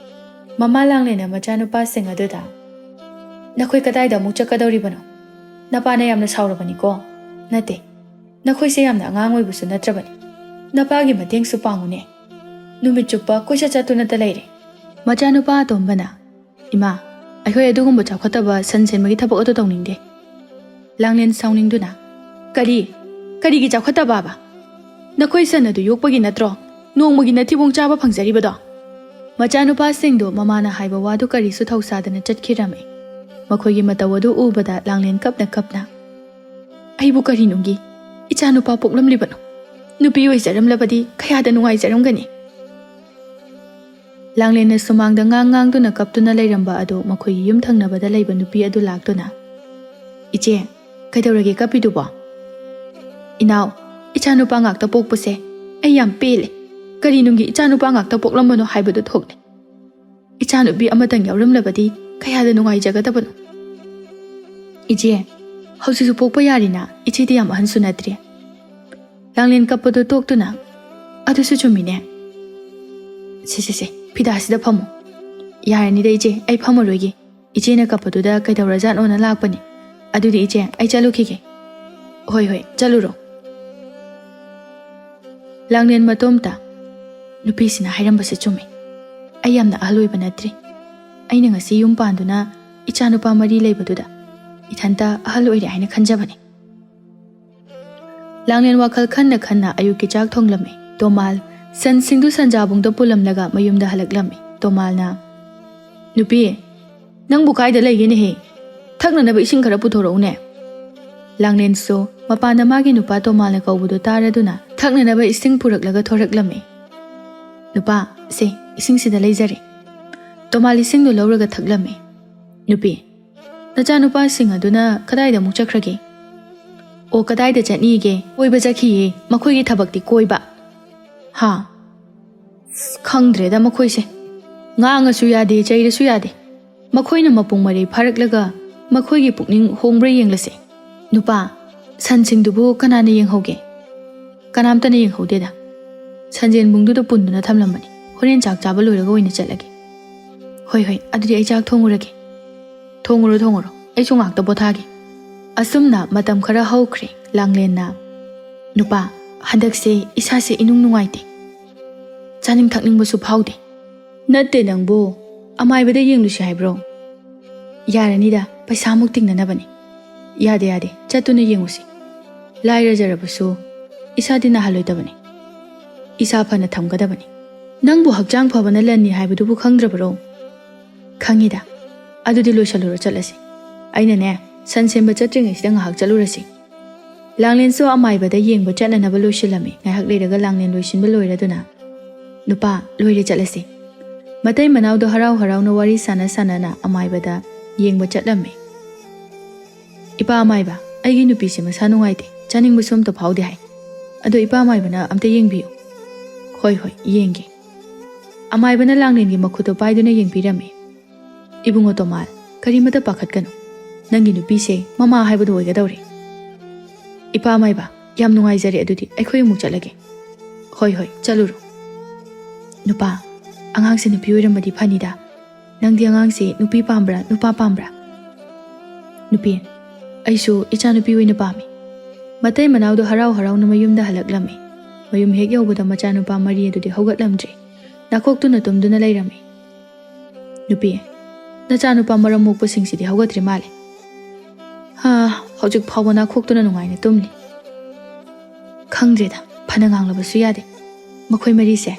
ꯃꯃꯥ ꯂꯥꯡꯂꯦꯟꯅ ꯃꯆꯥꯅꯨꯄꯥꯁꯤꯡ ꯑꯗꯨꯗ, "ꯅꯈꯣꯏ ꯀꯗꯥꯏꯗ ꯑꯃꯨꯛ ꯆꯠꯀꯗꯧꯔꯤꯕꯅꯣ? ꯅꯄꯥꯅ ꯌꯥꯝꯅ ꯁꯥꯎꯔꯕꯅꯤꯀꯣ?" "ꯅꯠꯇꯦ, ꯅꯈꯣꯏꯁꯦ ꯌꯥꯝꯅ ꯑꯉꯥꯡ ꯑꯣꯏꯕꯁꯨ ꯅꯠꯇ꯭ꯔꯕꯅꯤ꯫ ꯅꯄꯥꯒꯤ ꯃꯇꯦꯡꯁꯨ ꯄꯥꯡꯉꯨꯅꯦ꯫ ꯅꯨꯃꯤꯠ ꯆꯨꯞꯄ ꯀꯣꯏꯆꯠ ꯆꯠꯇꯨꯅꯇ ꯂꯩꯔꯦ꯫" ꯃꯆꯥꯅꯨꯄꯥ ꯑꯇꯣꯝꯕꯅ, "ꯏꯃꯥ, ꯑꯩꯈꯣꯏ ꯑꯗꯨꯒꯨꯝꯕ ꯆꯥꯎꯈꯠꯇꯕ ꯁꯟ ꯁꯦꯟꯕꯒꯤ ꯊꯕꯛ ꯑꯗꯨ ꯇꯧꯅꯤꯡꯗꯦ꯫" ꯂꯥꯡꯂꯦꯟ ꯁꯥꯎꯅꯤꯡꯗꯨꯅ, "ꯀꯔꯤ? ꯀꯔꯤꯒꯤ ꯆꯥꯎꯈꯠꯇꯕꯕ? ꯅꯈꯣꯏ ꯁꯟ ꯑꯗꯨ ꯌꯣꯛꯄꯒꯤ ꯅꯠꯇ꯭ꯔꯣ ꯅꯣꯡꯃꯒꯤ ꯅꯊꯤꯕꯣꯡ ꯆꯥꯕ ꯐꯪꯖꯔꯤꯕꯗꯣ?" ꯃꯆꯥꯅꯨꯄꯥꯁꯤꯡꯗꯨ ꯃꯃꯥꯅ ꯍꯥꯏꯕ ꯋꯥꯗꯨ ꯀꯔꯤꯁꯨ ꯊꯧꯁꯥꯗꯅ ꯆꯠꯈꯤꯔꯝꯃꯤ꯫ ꯃꯈꯣꯏꯒꯤ ꯃꯇꯧ ꯑꯗꯨ ꯎꯕꯗ ꯂꯥꯡꯂꯦꯟ ꯀꯞꯅ ꯀꯞꯅ, "ꯑꯩꯕꯨ ꯀꯔꯤꯅꯨꯡꯒꯤ ꯏꯆꯥꯅꯨꯄꯥ ꯄꯣꯛꯂꯝꯂꯤꯕꯅꯣ? ꯅꯨꯄꯤ ꯑꯣꯏꯖꯔꯝꯂꯕꯗꯤ ꯀꯌꯥꯗ ꯅꯨꯡꯉꯥꯏꯖꯔꯝꯒꯅꯤ?" ꯂꯥꯡꯂꯦꯟꯅ ꯁꯨꯃꯥꯡꯗ ꯉꯥꯡ ꯉꯥꯡꯗꯨꯅ ꯀꯞꯇꯨꯅ ꯂꯩꯔꯝꯕ ꯑꯗꯨ ꯃꯈꯣꯏꯒꯤ ꯌꯨꯝ ꯊꯪꯅꯕꯗ ꯂꯩꯕ ꯅꯨꯄꯤ ꯑꯗꯨ ꯂꯥꯛꯇꯨꯅ, "ꯏꯆꯦ, ꯀꯩꯗꯧꯔꯒꯦ ꯀꯞꯄꯤꯗꯨꯕꯣ?" "ꯏꯅꯥꯎ, ꯏꯆꯥꯅꯨꯄꯥ ꯉꯥꯛꯇ ꯄꯣꯛꯄꯁꯦ ꯑꯩ ꯌꯥꯝ ꯄꯦꯜꯂꯦ꯫ ꯀꯔꯤꯅꯨꯡꯒꯤ ꯏꯆꯥꯅꯨꯄꯥ ꯉꯥꯛꯇ ꯄꯣꯛꯂꯝꯕꯅꯣ ꯍꯥꯏꯕꯗꯨ ꯊꯣꯛꯂꯦ꯫ ꯏꯆꯥꯅꯨꯄꯤ ꯑꯃꯇꯪ ꯌꯥꯎꯔꯝꯂꯕꯗꯤ ꯀꯌꯥꯗ ꯅꯨꯡꯉꯥꯏꯖꯒꯗꯕꯅꯣ꯫" "ꯏꯆꯦ, ꯍꯧꯖꯤꯛꯁꯨ ꯄꯣꯛꯄ ꯌꯥꯔꯤꯅ, ꯏꯆꯦꯗꯤ ꯌꯥꯝ ꯑꯍꯟꯁꯨ ꯅꯠꯇ꯭ꯔꯤ꯫" ꯂꯥꯡꯂꯦꯟ ꯀꯞꯄꯗꯨ ꯇꯣꯛꯇꯨꯅ, "ꯑꯗꯨꯁꯨ ꯆꯨꯝꯃꯤꯅꯦ꯫ ꯁꯦ, ꯁꯦ, ꯁꯦ, ꯐꯤꯗꯥꯁꯤꯗ ꯐꯝꯃꯨ꯫" "ꯌꯥꯔꯅꯤꯗ ꯏꯆꯦ, ꯑꯩ ꯐꯝꯃꯔꯣꯏꯒꯦ꯫ ꯏꯆꯦꯅ ꯀꯞꯄꯗꯨꯗ ꯀꯩꯗꯧꯔꯖꯥꯠꯅꯣꯅ ꯂꯥꯛꯄꯅꯦ꯫ ꯑꯗꯨꯗꯤ ꯏꯆꯦ, ꯑꯩ ꯆꯠꯂꯨꯈꯤꯒꯦ꯫ ꯍꯣꯏ, ꯍꯣꯏ, ꯆꯠꯂꯨꯔꯣ꯫ ꯂꯥꯡꯂꯦꯟ ꯃꯇꯣꯝꯇ, "ꯅꯨꯄꯤꯁꯤꯅ ꯍꯥꯏꯔꯝꯕꯁꯦ ꯆꯨꯝꯃꯦ꯫ ꯑꯩ ꯌꯥꯝꯅ ꯑꯍꯜ ꯑꯣꯏꯕ ꯅꯠꯇ꯭ꯔꯤ꯫ ꯑꯩꯅ ꯉꯁꯤ ꯌꯨꯝ ꯄꯥꯟꯗꯨꯅ ꯏꯆꯥꯅꯨꯄꯥ ꯃꯔꯤ ꯂꯩꯕꯗꯨꯗ ꯏꯊꯟꯇ ꯑꯍꯜ ꯑꯣꯏꯔꯦ ꯍꯥꯏꯅ ꯈꯟꯖꯕꯅꯦ"꯫ ꯂꯥꯡꯂꯦꯟ ꯋꯥꯈꯜ ꯈꯟꯅ ꯈꯟꯅ ꯑꯌꯨꯛꯀꯤ ꯆꯥꯛ ꯊꯣꯡꯂꯝꯃꯤ꯫ ꯇꯣꯃꯥꯜ ꯁꯟꯁꯤꯡꯗꯨ ꯁꯟꯖꯥꯕꯨꯡꯗ ꯄꯨꯜꯂꯝꯂꯒ ꯃꯌꯨꯝꯗ ꯍꯜꯂꯛꯂꯝꯃꯤ꯫ ꯇꯣꯃꯥꯜꯅ, "ꯅꯨꯄꯤ, ꯅꯪꯕꯨ ꯀꯥꯏꯗ ꯂꯩꯒꯦꯅꯦꯍꯦ? ꯊꯛꯅꯅꯕ ꯏꯁꯤꯡ ꯈꯔ ꯄꯨꯊꯣꯔꯛꯎꯅꯦ"꯫ ꯂꯥꯡꯂꯦꯟꯁꯨ ꯃꯄꯥꯟꯗ ꯃꯥꯒꯤ ꯅꯨꯄꯥ ꯇꯣꯃꯥꯜꯅ ꯀꯧꯕꯗꯨ ꯇꯥꯔꯗꯨꯅ ꯊꯛꯅꯅꯕ ꯏꯁꯤꯡ ꯄꯨꯔꯛꯂꯒ ꯊꯣꯔꯛꯂꯝꯃꯤ꯫ "ꯅꯨꯄꯥ, ꯁꯦ, ꯏꯁꯤꯡꯁꯤꯗ ꯂꯩꯖꯔꯦ"꯫ ꯇꯣꯃꯥꯜ ꯏꯁꯤꯡꯗꯨ ꯂꯧꯔꯒ ꯊꯛꯂꯝꯃꯤ꯫ "ꯅꯨꯄꯤ, ꯅꯆꯥꯅꯨꯄꯥꯁꯤꯡ ꯑꯗꯨꯅ ꯀꯗꯥꯏꯗ ꯑꯃꯨꯛ ꯆꯠꯈ꯭ꯔꯒꯦ?" "ꯑꯣ, ꯀꯗꯥꯏꯗ ꯆꯠꯅꯤꯒꯦ? ꯀꯣꯏꯕ ꯆꯠꯈꯤꯌꯦ꯫ ꯃꯈꯣꯏꯒꯤ ꯊꯕꯛꯇꯤ ꯀꯣꯏꯕ"꯫ "ꯍꯥ? ꯑꯁ, ꯈꯪꯗ꯭ꯔꯦꯗ ꯃꯈꯣꯏꯁꯦ꯫ ꯉꯥꯡꯉꯁꯨ ꯌꯥꯗꯦ, ꯆꯩꯔꯁꯨ ꯌꯥꯗꯦ꯫ ꯃꯈꯣꯏꯅ ꯃꯄꯨꯡ ꯃꯔꯩ ꯐꯥꯔꯛꯂꯒ ꯃꯈꯣꯏꯒꯤ ꯄꯨꯛꯅꯤꯡ ꯍꯣꯡꯕ꯭ꯔꯥ ꯌꯦꯡꯂꯁꯦ꯫ ꯅꯨꯄꯥ, ꯁꯟꯁꯤꯡꯗꯨꯕꯨ ꯀꯅꯥꯅ ꯌꯦꯡꯍꯧꯒꯦ?" "ꯀꯅꯥꯝꯇꯅ ꯌꯦꯡꯍꯧꯗꯦꯗ꯫ ꯁꯟꯖꯦꯟꯕꯨꯡꯗꯨꯗ ꯄꯨꯟꯗꯨꯅ ꯊꯝꯂꯝꯕꯅꯤ꯫ ꯍꯣꯔꯦꯟ ꯆꯥꯛ ꯆꯥꯕ ꯂꯣꯏꯔꯒ ꯑꯣꯏꯅ ꯆꯠꯂꯒꯦ"꯫ "ꯍꯣꯏ, ꯍꯣꯏ, ꯑꯗꯨꯗꯤ ꯑꯩ ꯆꯥꯛ ꯊꯣꯡꯉꯨꯔꯒꯦ"꯫ "ꯊꯣꯡꯉꯨꯔꯣ, ꯊꯣꯡꯉꯨꯔꯣ꯫ ꯑꯩꯁꯨ ꯉꯥꯛꯇ ꯄꯣꯊꯥꯒꯦ"꯫ ꯑꯁꯨꯝꯅ ꯃꯇꯝ ꯈꯔ ꯍꯧꯈ꯭ꯔꯦ꯫ ꯂꯥꯡꯂꯦꯟꯅ, "ꯅꯨꯄꯥ, ꯍꯟꯗꯛꯁꯦ ꯏꯁꯥꯁꯦ ꯏꯅꯨꯡ ꯅꯨꯡꯉꯥꯏꯇꯦ꯫ ꯆꯥꯅꯤꯡ ꯊꯛꯅꯤꯡꯕꯁꯨ ꯐꯥꯎꯗꯦ"꯫ "ꯅꯠꯇꯦ ꯅꯪꯕꯨ, ꯑꯃꯥꯏꯕꯗ ꯌꯦꯡꯂꯨꯁꯤ ꯍꯥꯏꯕ꯭ꯔꯣ?" "ꯌꯥꯔꯅꯤꯗ, ꯄꯩꯁꯥꯃꯨꯛ ꯇꯤꯡꯅꯅꯕꯅꯤ"꯫ "ꯌꯥꯗꯦ, ꯌꯥꯗꯦ, ꯆꯠꯇꯨꯅ ꯌꯦꯡꯉꯨꯁꯤ꯫ ꯂꯥꯏꯔꯖꯔꯕꯁꯨ ꯏꯁꯥꯗꯤ ꯅꯥꯍꯜꯂꯣꯏꯗꯕꯅꯤ꯫ ꯏꯁꯥ ꯐꯅ ꯊꯝꯒꯗꯕꯅꯤ"꯫ "ꯅꯪꯕꯨ ꯍꯛꯆꯥꯡ ꯐꯕꯅ ꯂꯟꯅꯤ ꯍꯥꯏꯕꯗꯨꯕꯨ ꯈꯪꯗ꯭ꯔꯕꯔꯣ?" "ꯈꯪꯉꯤꯗ꯫ ꯑꯗꯨꯗꯤ ꯂꯣꯏꯁꯜꯂꯨꯔꯣ, ꯆꯠꯂꯁꯤ꯫ ꯑꯩꯅꯅꯦ, ꯁꯟ ꯁꯦꯝꯕ ꯆꯠꯇ꯭ꯔꯤꯉꯩꯁꯤꯗ ꯉꯥꯏꯍꯥꯛ ꯆꯠꯂꯨꯔꯁꯤ"꯫ ꯂꯥꯡꯂꯦꯟꯁꯨ ꯑꯃꯥꯏꯕꯗ ꯌꯦꯡꯕ ꯆꯠꯅꯅꯕ ꯂꯣꯏꯁꯤꯜꯂꯝꯃꯤ꯫ ꯉꯥꯏꯍꯥꯛ ꯂꯩꯔꯒ ꯂꯥꯡꯂꯦꯟ ꯂꯣꯏꯁꯤꯟꯕ ꯂꯣꯏꯔꯗꯨꯅ, "ꯅꯨꯄꯥ, ꯂꯣꯏꯔꯦ, ꯆꯠꯂꯁꯤ"꯫ ꯃꯇꯩ ꯃꯅꯥꯎꯗꯣ ꯍꯔꯥꯎ ꯍꯔꯥꯎꯅ ꯋꯥꯔꯤ ꯁꯥꯟꯅ ꯁꯥꯟꯅꯅ ꯑꯃꯥꯏꯕꯗ ꯌꯦꯡꯕ ꯆꯠꯂꯝꯃꯤ꯫ "ꯏꯄꯥ ꯑꯃꯥꯏꯕ, ꯑꯩꯒꯤ ꯅꯨꯄꯤꯁꯦ ꯃꯁꯥ ꯅꯨꯡꯉꯥꯏꯇꯦ, ꯆꯥꯅꯤꯡꯕꯁꯨ ꯑꯝꯇ ꯐꯥꯎꯗꯦ ꯍꯥꯏ꯫ ꯑꯗꯣ ꯏꯄꯥ ꯑꯃꯥꯏꯕꯅ ꯑꯝꯇ ꯌꯦꯡꯕꯤꯌꯨ"꯫ "ꯍꯣꯏ, ꯍꯣꯏ, ꯌꯦꯡꯒꯦ"꯫ ꯑꯃꯥꯏꯕꯅ ꯂꯥꯡꯂꯦꯟꯒꯤ ꯃꯈꯨꯠꯇꯣ ꯄꯥꯏꯗꯨꯅ ꯌꯦꯡꯕꯤꯔꯝꯃꯤ꯫ "ꯏꯕꯨꯡꯉꯣ ꯇꯣꯃꯥꯜ, ꯀꯔꯤꯃꯇ ꯄꯥꯈꯠꯀꯅꯨ꯫ ꯅꯪꯒꯤ ꯅꯨꯄꯤꯁꯦ ꯃꯃꯥ ꯍꯥꯏꯕꯗꯨ ꯑꯣꯏꯒꯗꯧꯔꯦ"꯫ "ꯏꯄꯥ ꯑꯃꯥꯏꯕ, ꯌꯥꯝ ꯅꯨꯡꯉꯥꯏꯖꯔꯦ, ꯑꯗꯨꯗꯤ ꯑꯩꯈꯣꯏ ꯑꯃꯨꯛ ꯆꯠꯂꯒꯦ"꯫ "ꯍꯣꯏ, ꯍꯣꯏ, ꯆꯠꯂꯨꯔꯣ"꯫ "ꯅꯨꯄꯥ, ꯑꯉꯥꯡꯁꯦ ꯅꯨꯄꯤ ꯑꯣꯏꯔꯝꯃꯗꯤ ꯐꯅꯤꯗ"꯫ "ꯅꯪꯗꯤ ꯑꯉꯥꯡꯁꯤ ꯅꯨꯄꯤ ꯄꯥꯝꯕ꯭ꯔꯥ, ꯅꯨꯄꯥ ꯄꯥꯝꯕ꯭ꯔꯥ?" ꯅꯨꯄꯤ, "ꯑꯩꯁꯨ ꯏꯆꯥꯅꯨꯄꯤ ꯑꯣꯏꯅ ꯄꯥꯝꯃꯤ꯫" ꯃꯇꯩ ꯃꯅꯥꯎꯗꯨ ꯍꯔꯥꯎ ꯍꯔꯥꯎꯅ ꯃꯌꯨꯝꯗ ꯍꯜꯂꯛꯂꯝꯃꯤ꯫ ꯃꯌꯨꯝ ꯍꯦꯛ ꯌꯧꯕꯗ ꯃꯆꯥꯅꯨꯄꯥ ꯃꯔꯤ ꯑꯗꯨꯗꯤ ꯍꯧꯒꯠꯂꯝꯗ꯭ꯔꯦ꯫ ꯅꯥꯈꯣꯛꯇꯨꯅ ꯇꯨꯝꯗꯨꯅ ꯂꯩꯔꯝꯃꯤ꯫ ꯅꯨꯄꯤ, "ꯅꯆꯥꯅꯨꯄꯥ ꯃꯔꯝ ꯃꯣꯛꯄꯁꯤꯡꯁꯤꯗꯤ ꯍꯧꯒꯠꯇ꯭ꯔꯤ ꯃꯥꯜꯂꯦ꯫" "ꯍꯥ, ꯍꯧꯖꯤꯛ ꯐꯥꯎꯕ ꯅꯥꯈꯣꯛꯇꯨꯅ ꯅꯨꯡꯉꯥꯏꯅ ꯇꯨꯝꯂꯤ꯫" "ꯈꯪꯗ꯭ꯔꯦꯗ, ꯐꯅ ꯉꯥꯡꯂꯕꯁꯨ ꯌꯥꯗꯦ꯫ ꯃꯈꯣꯏ ꯃꯔꯤꯁꯦ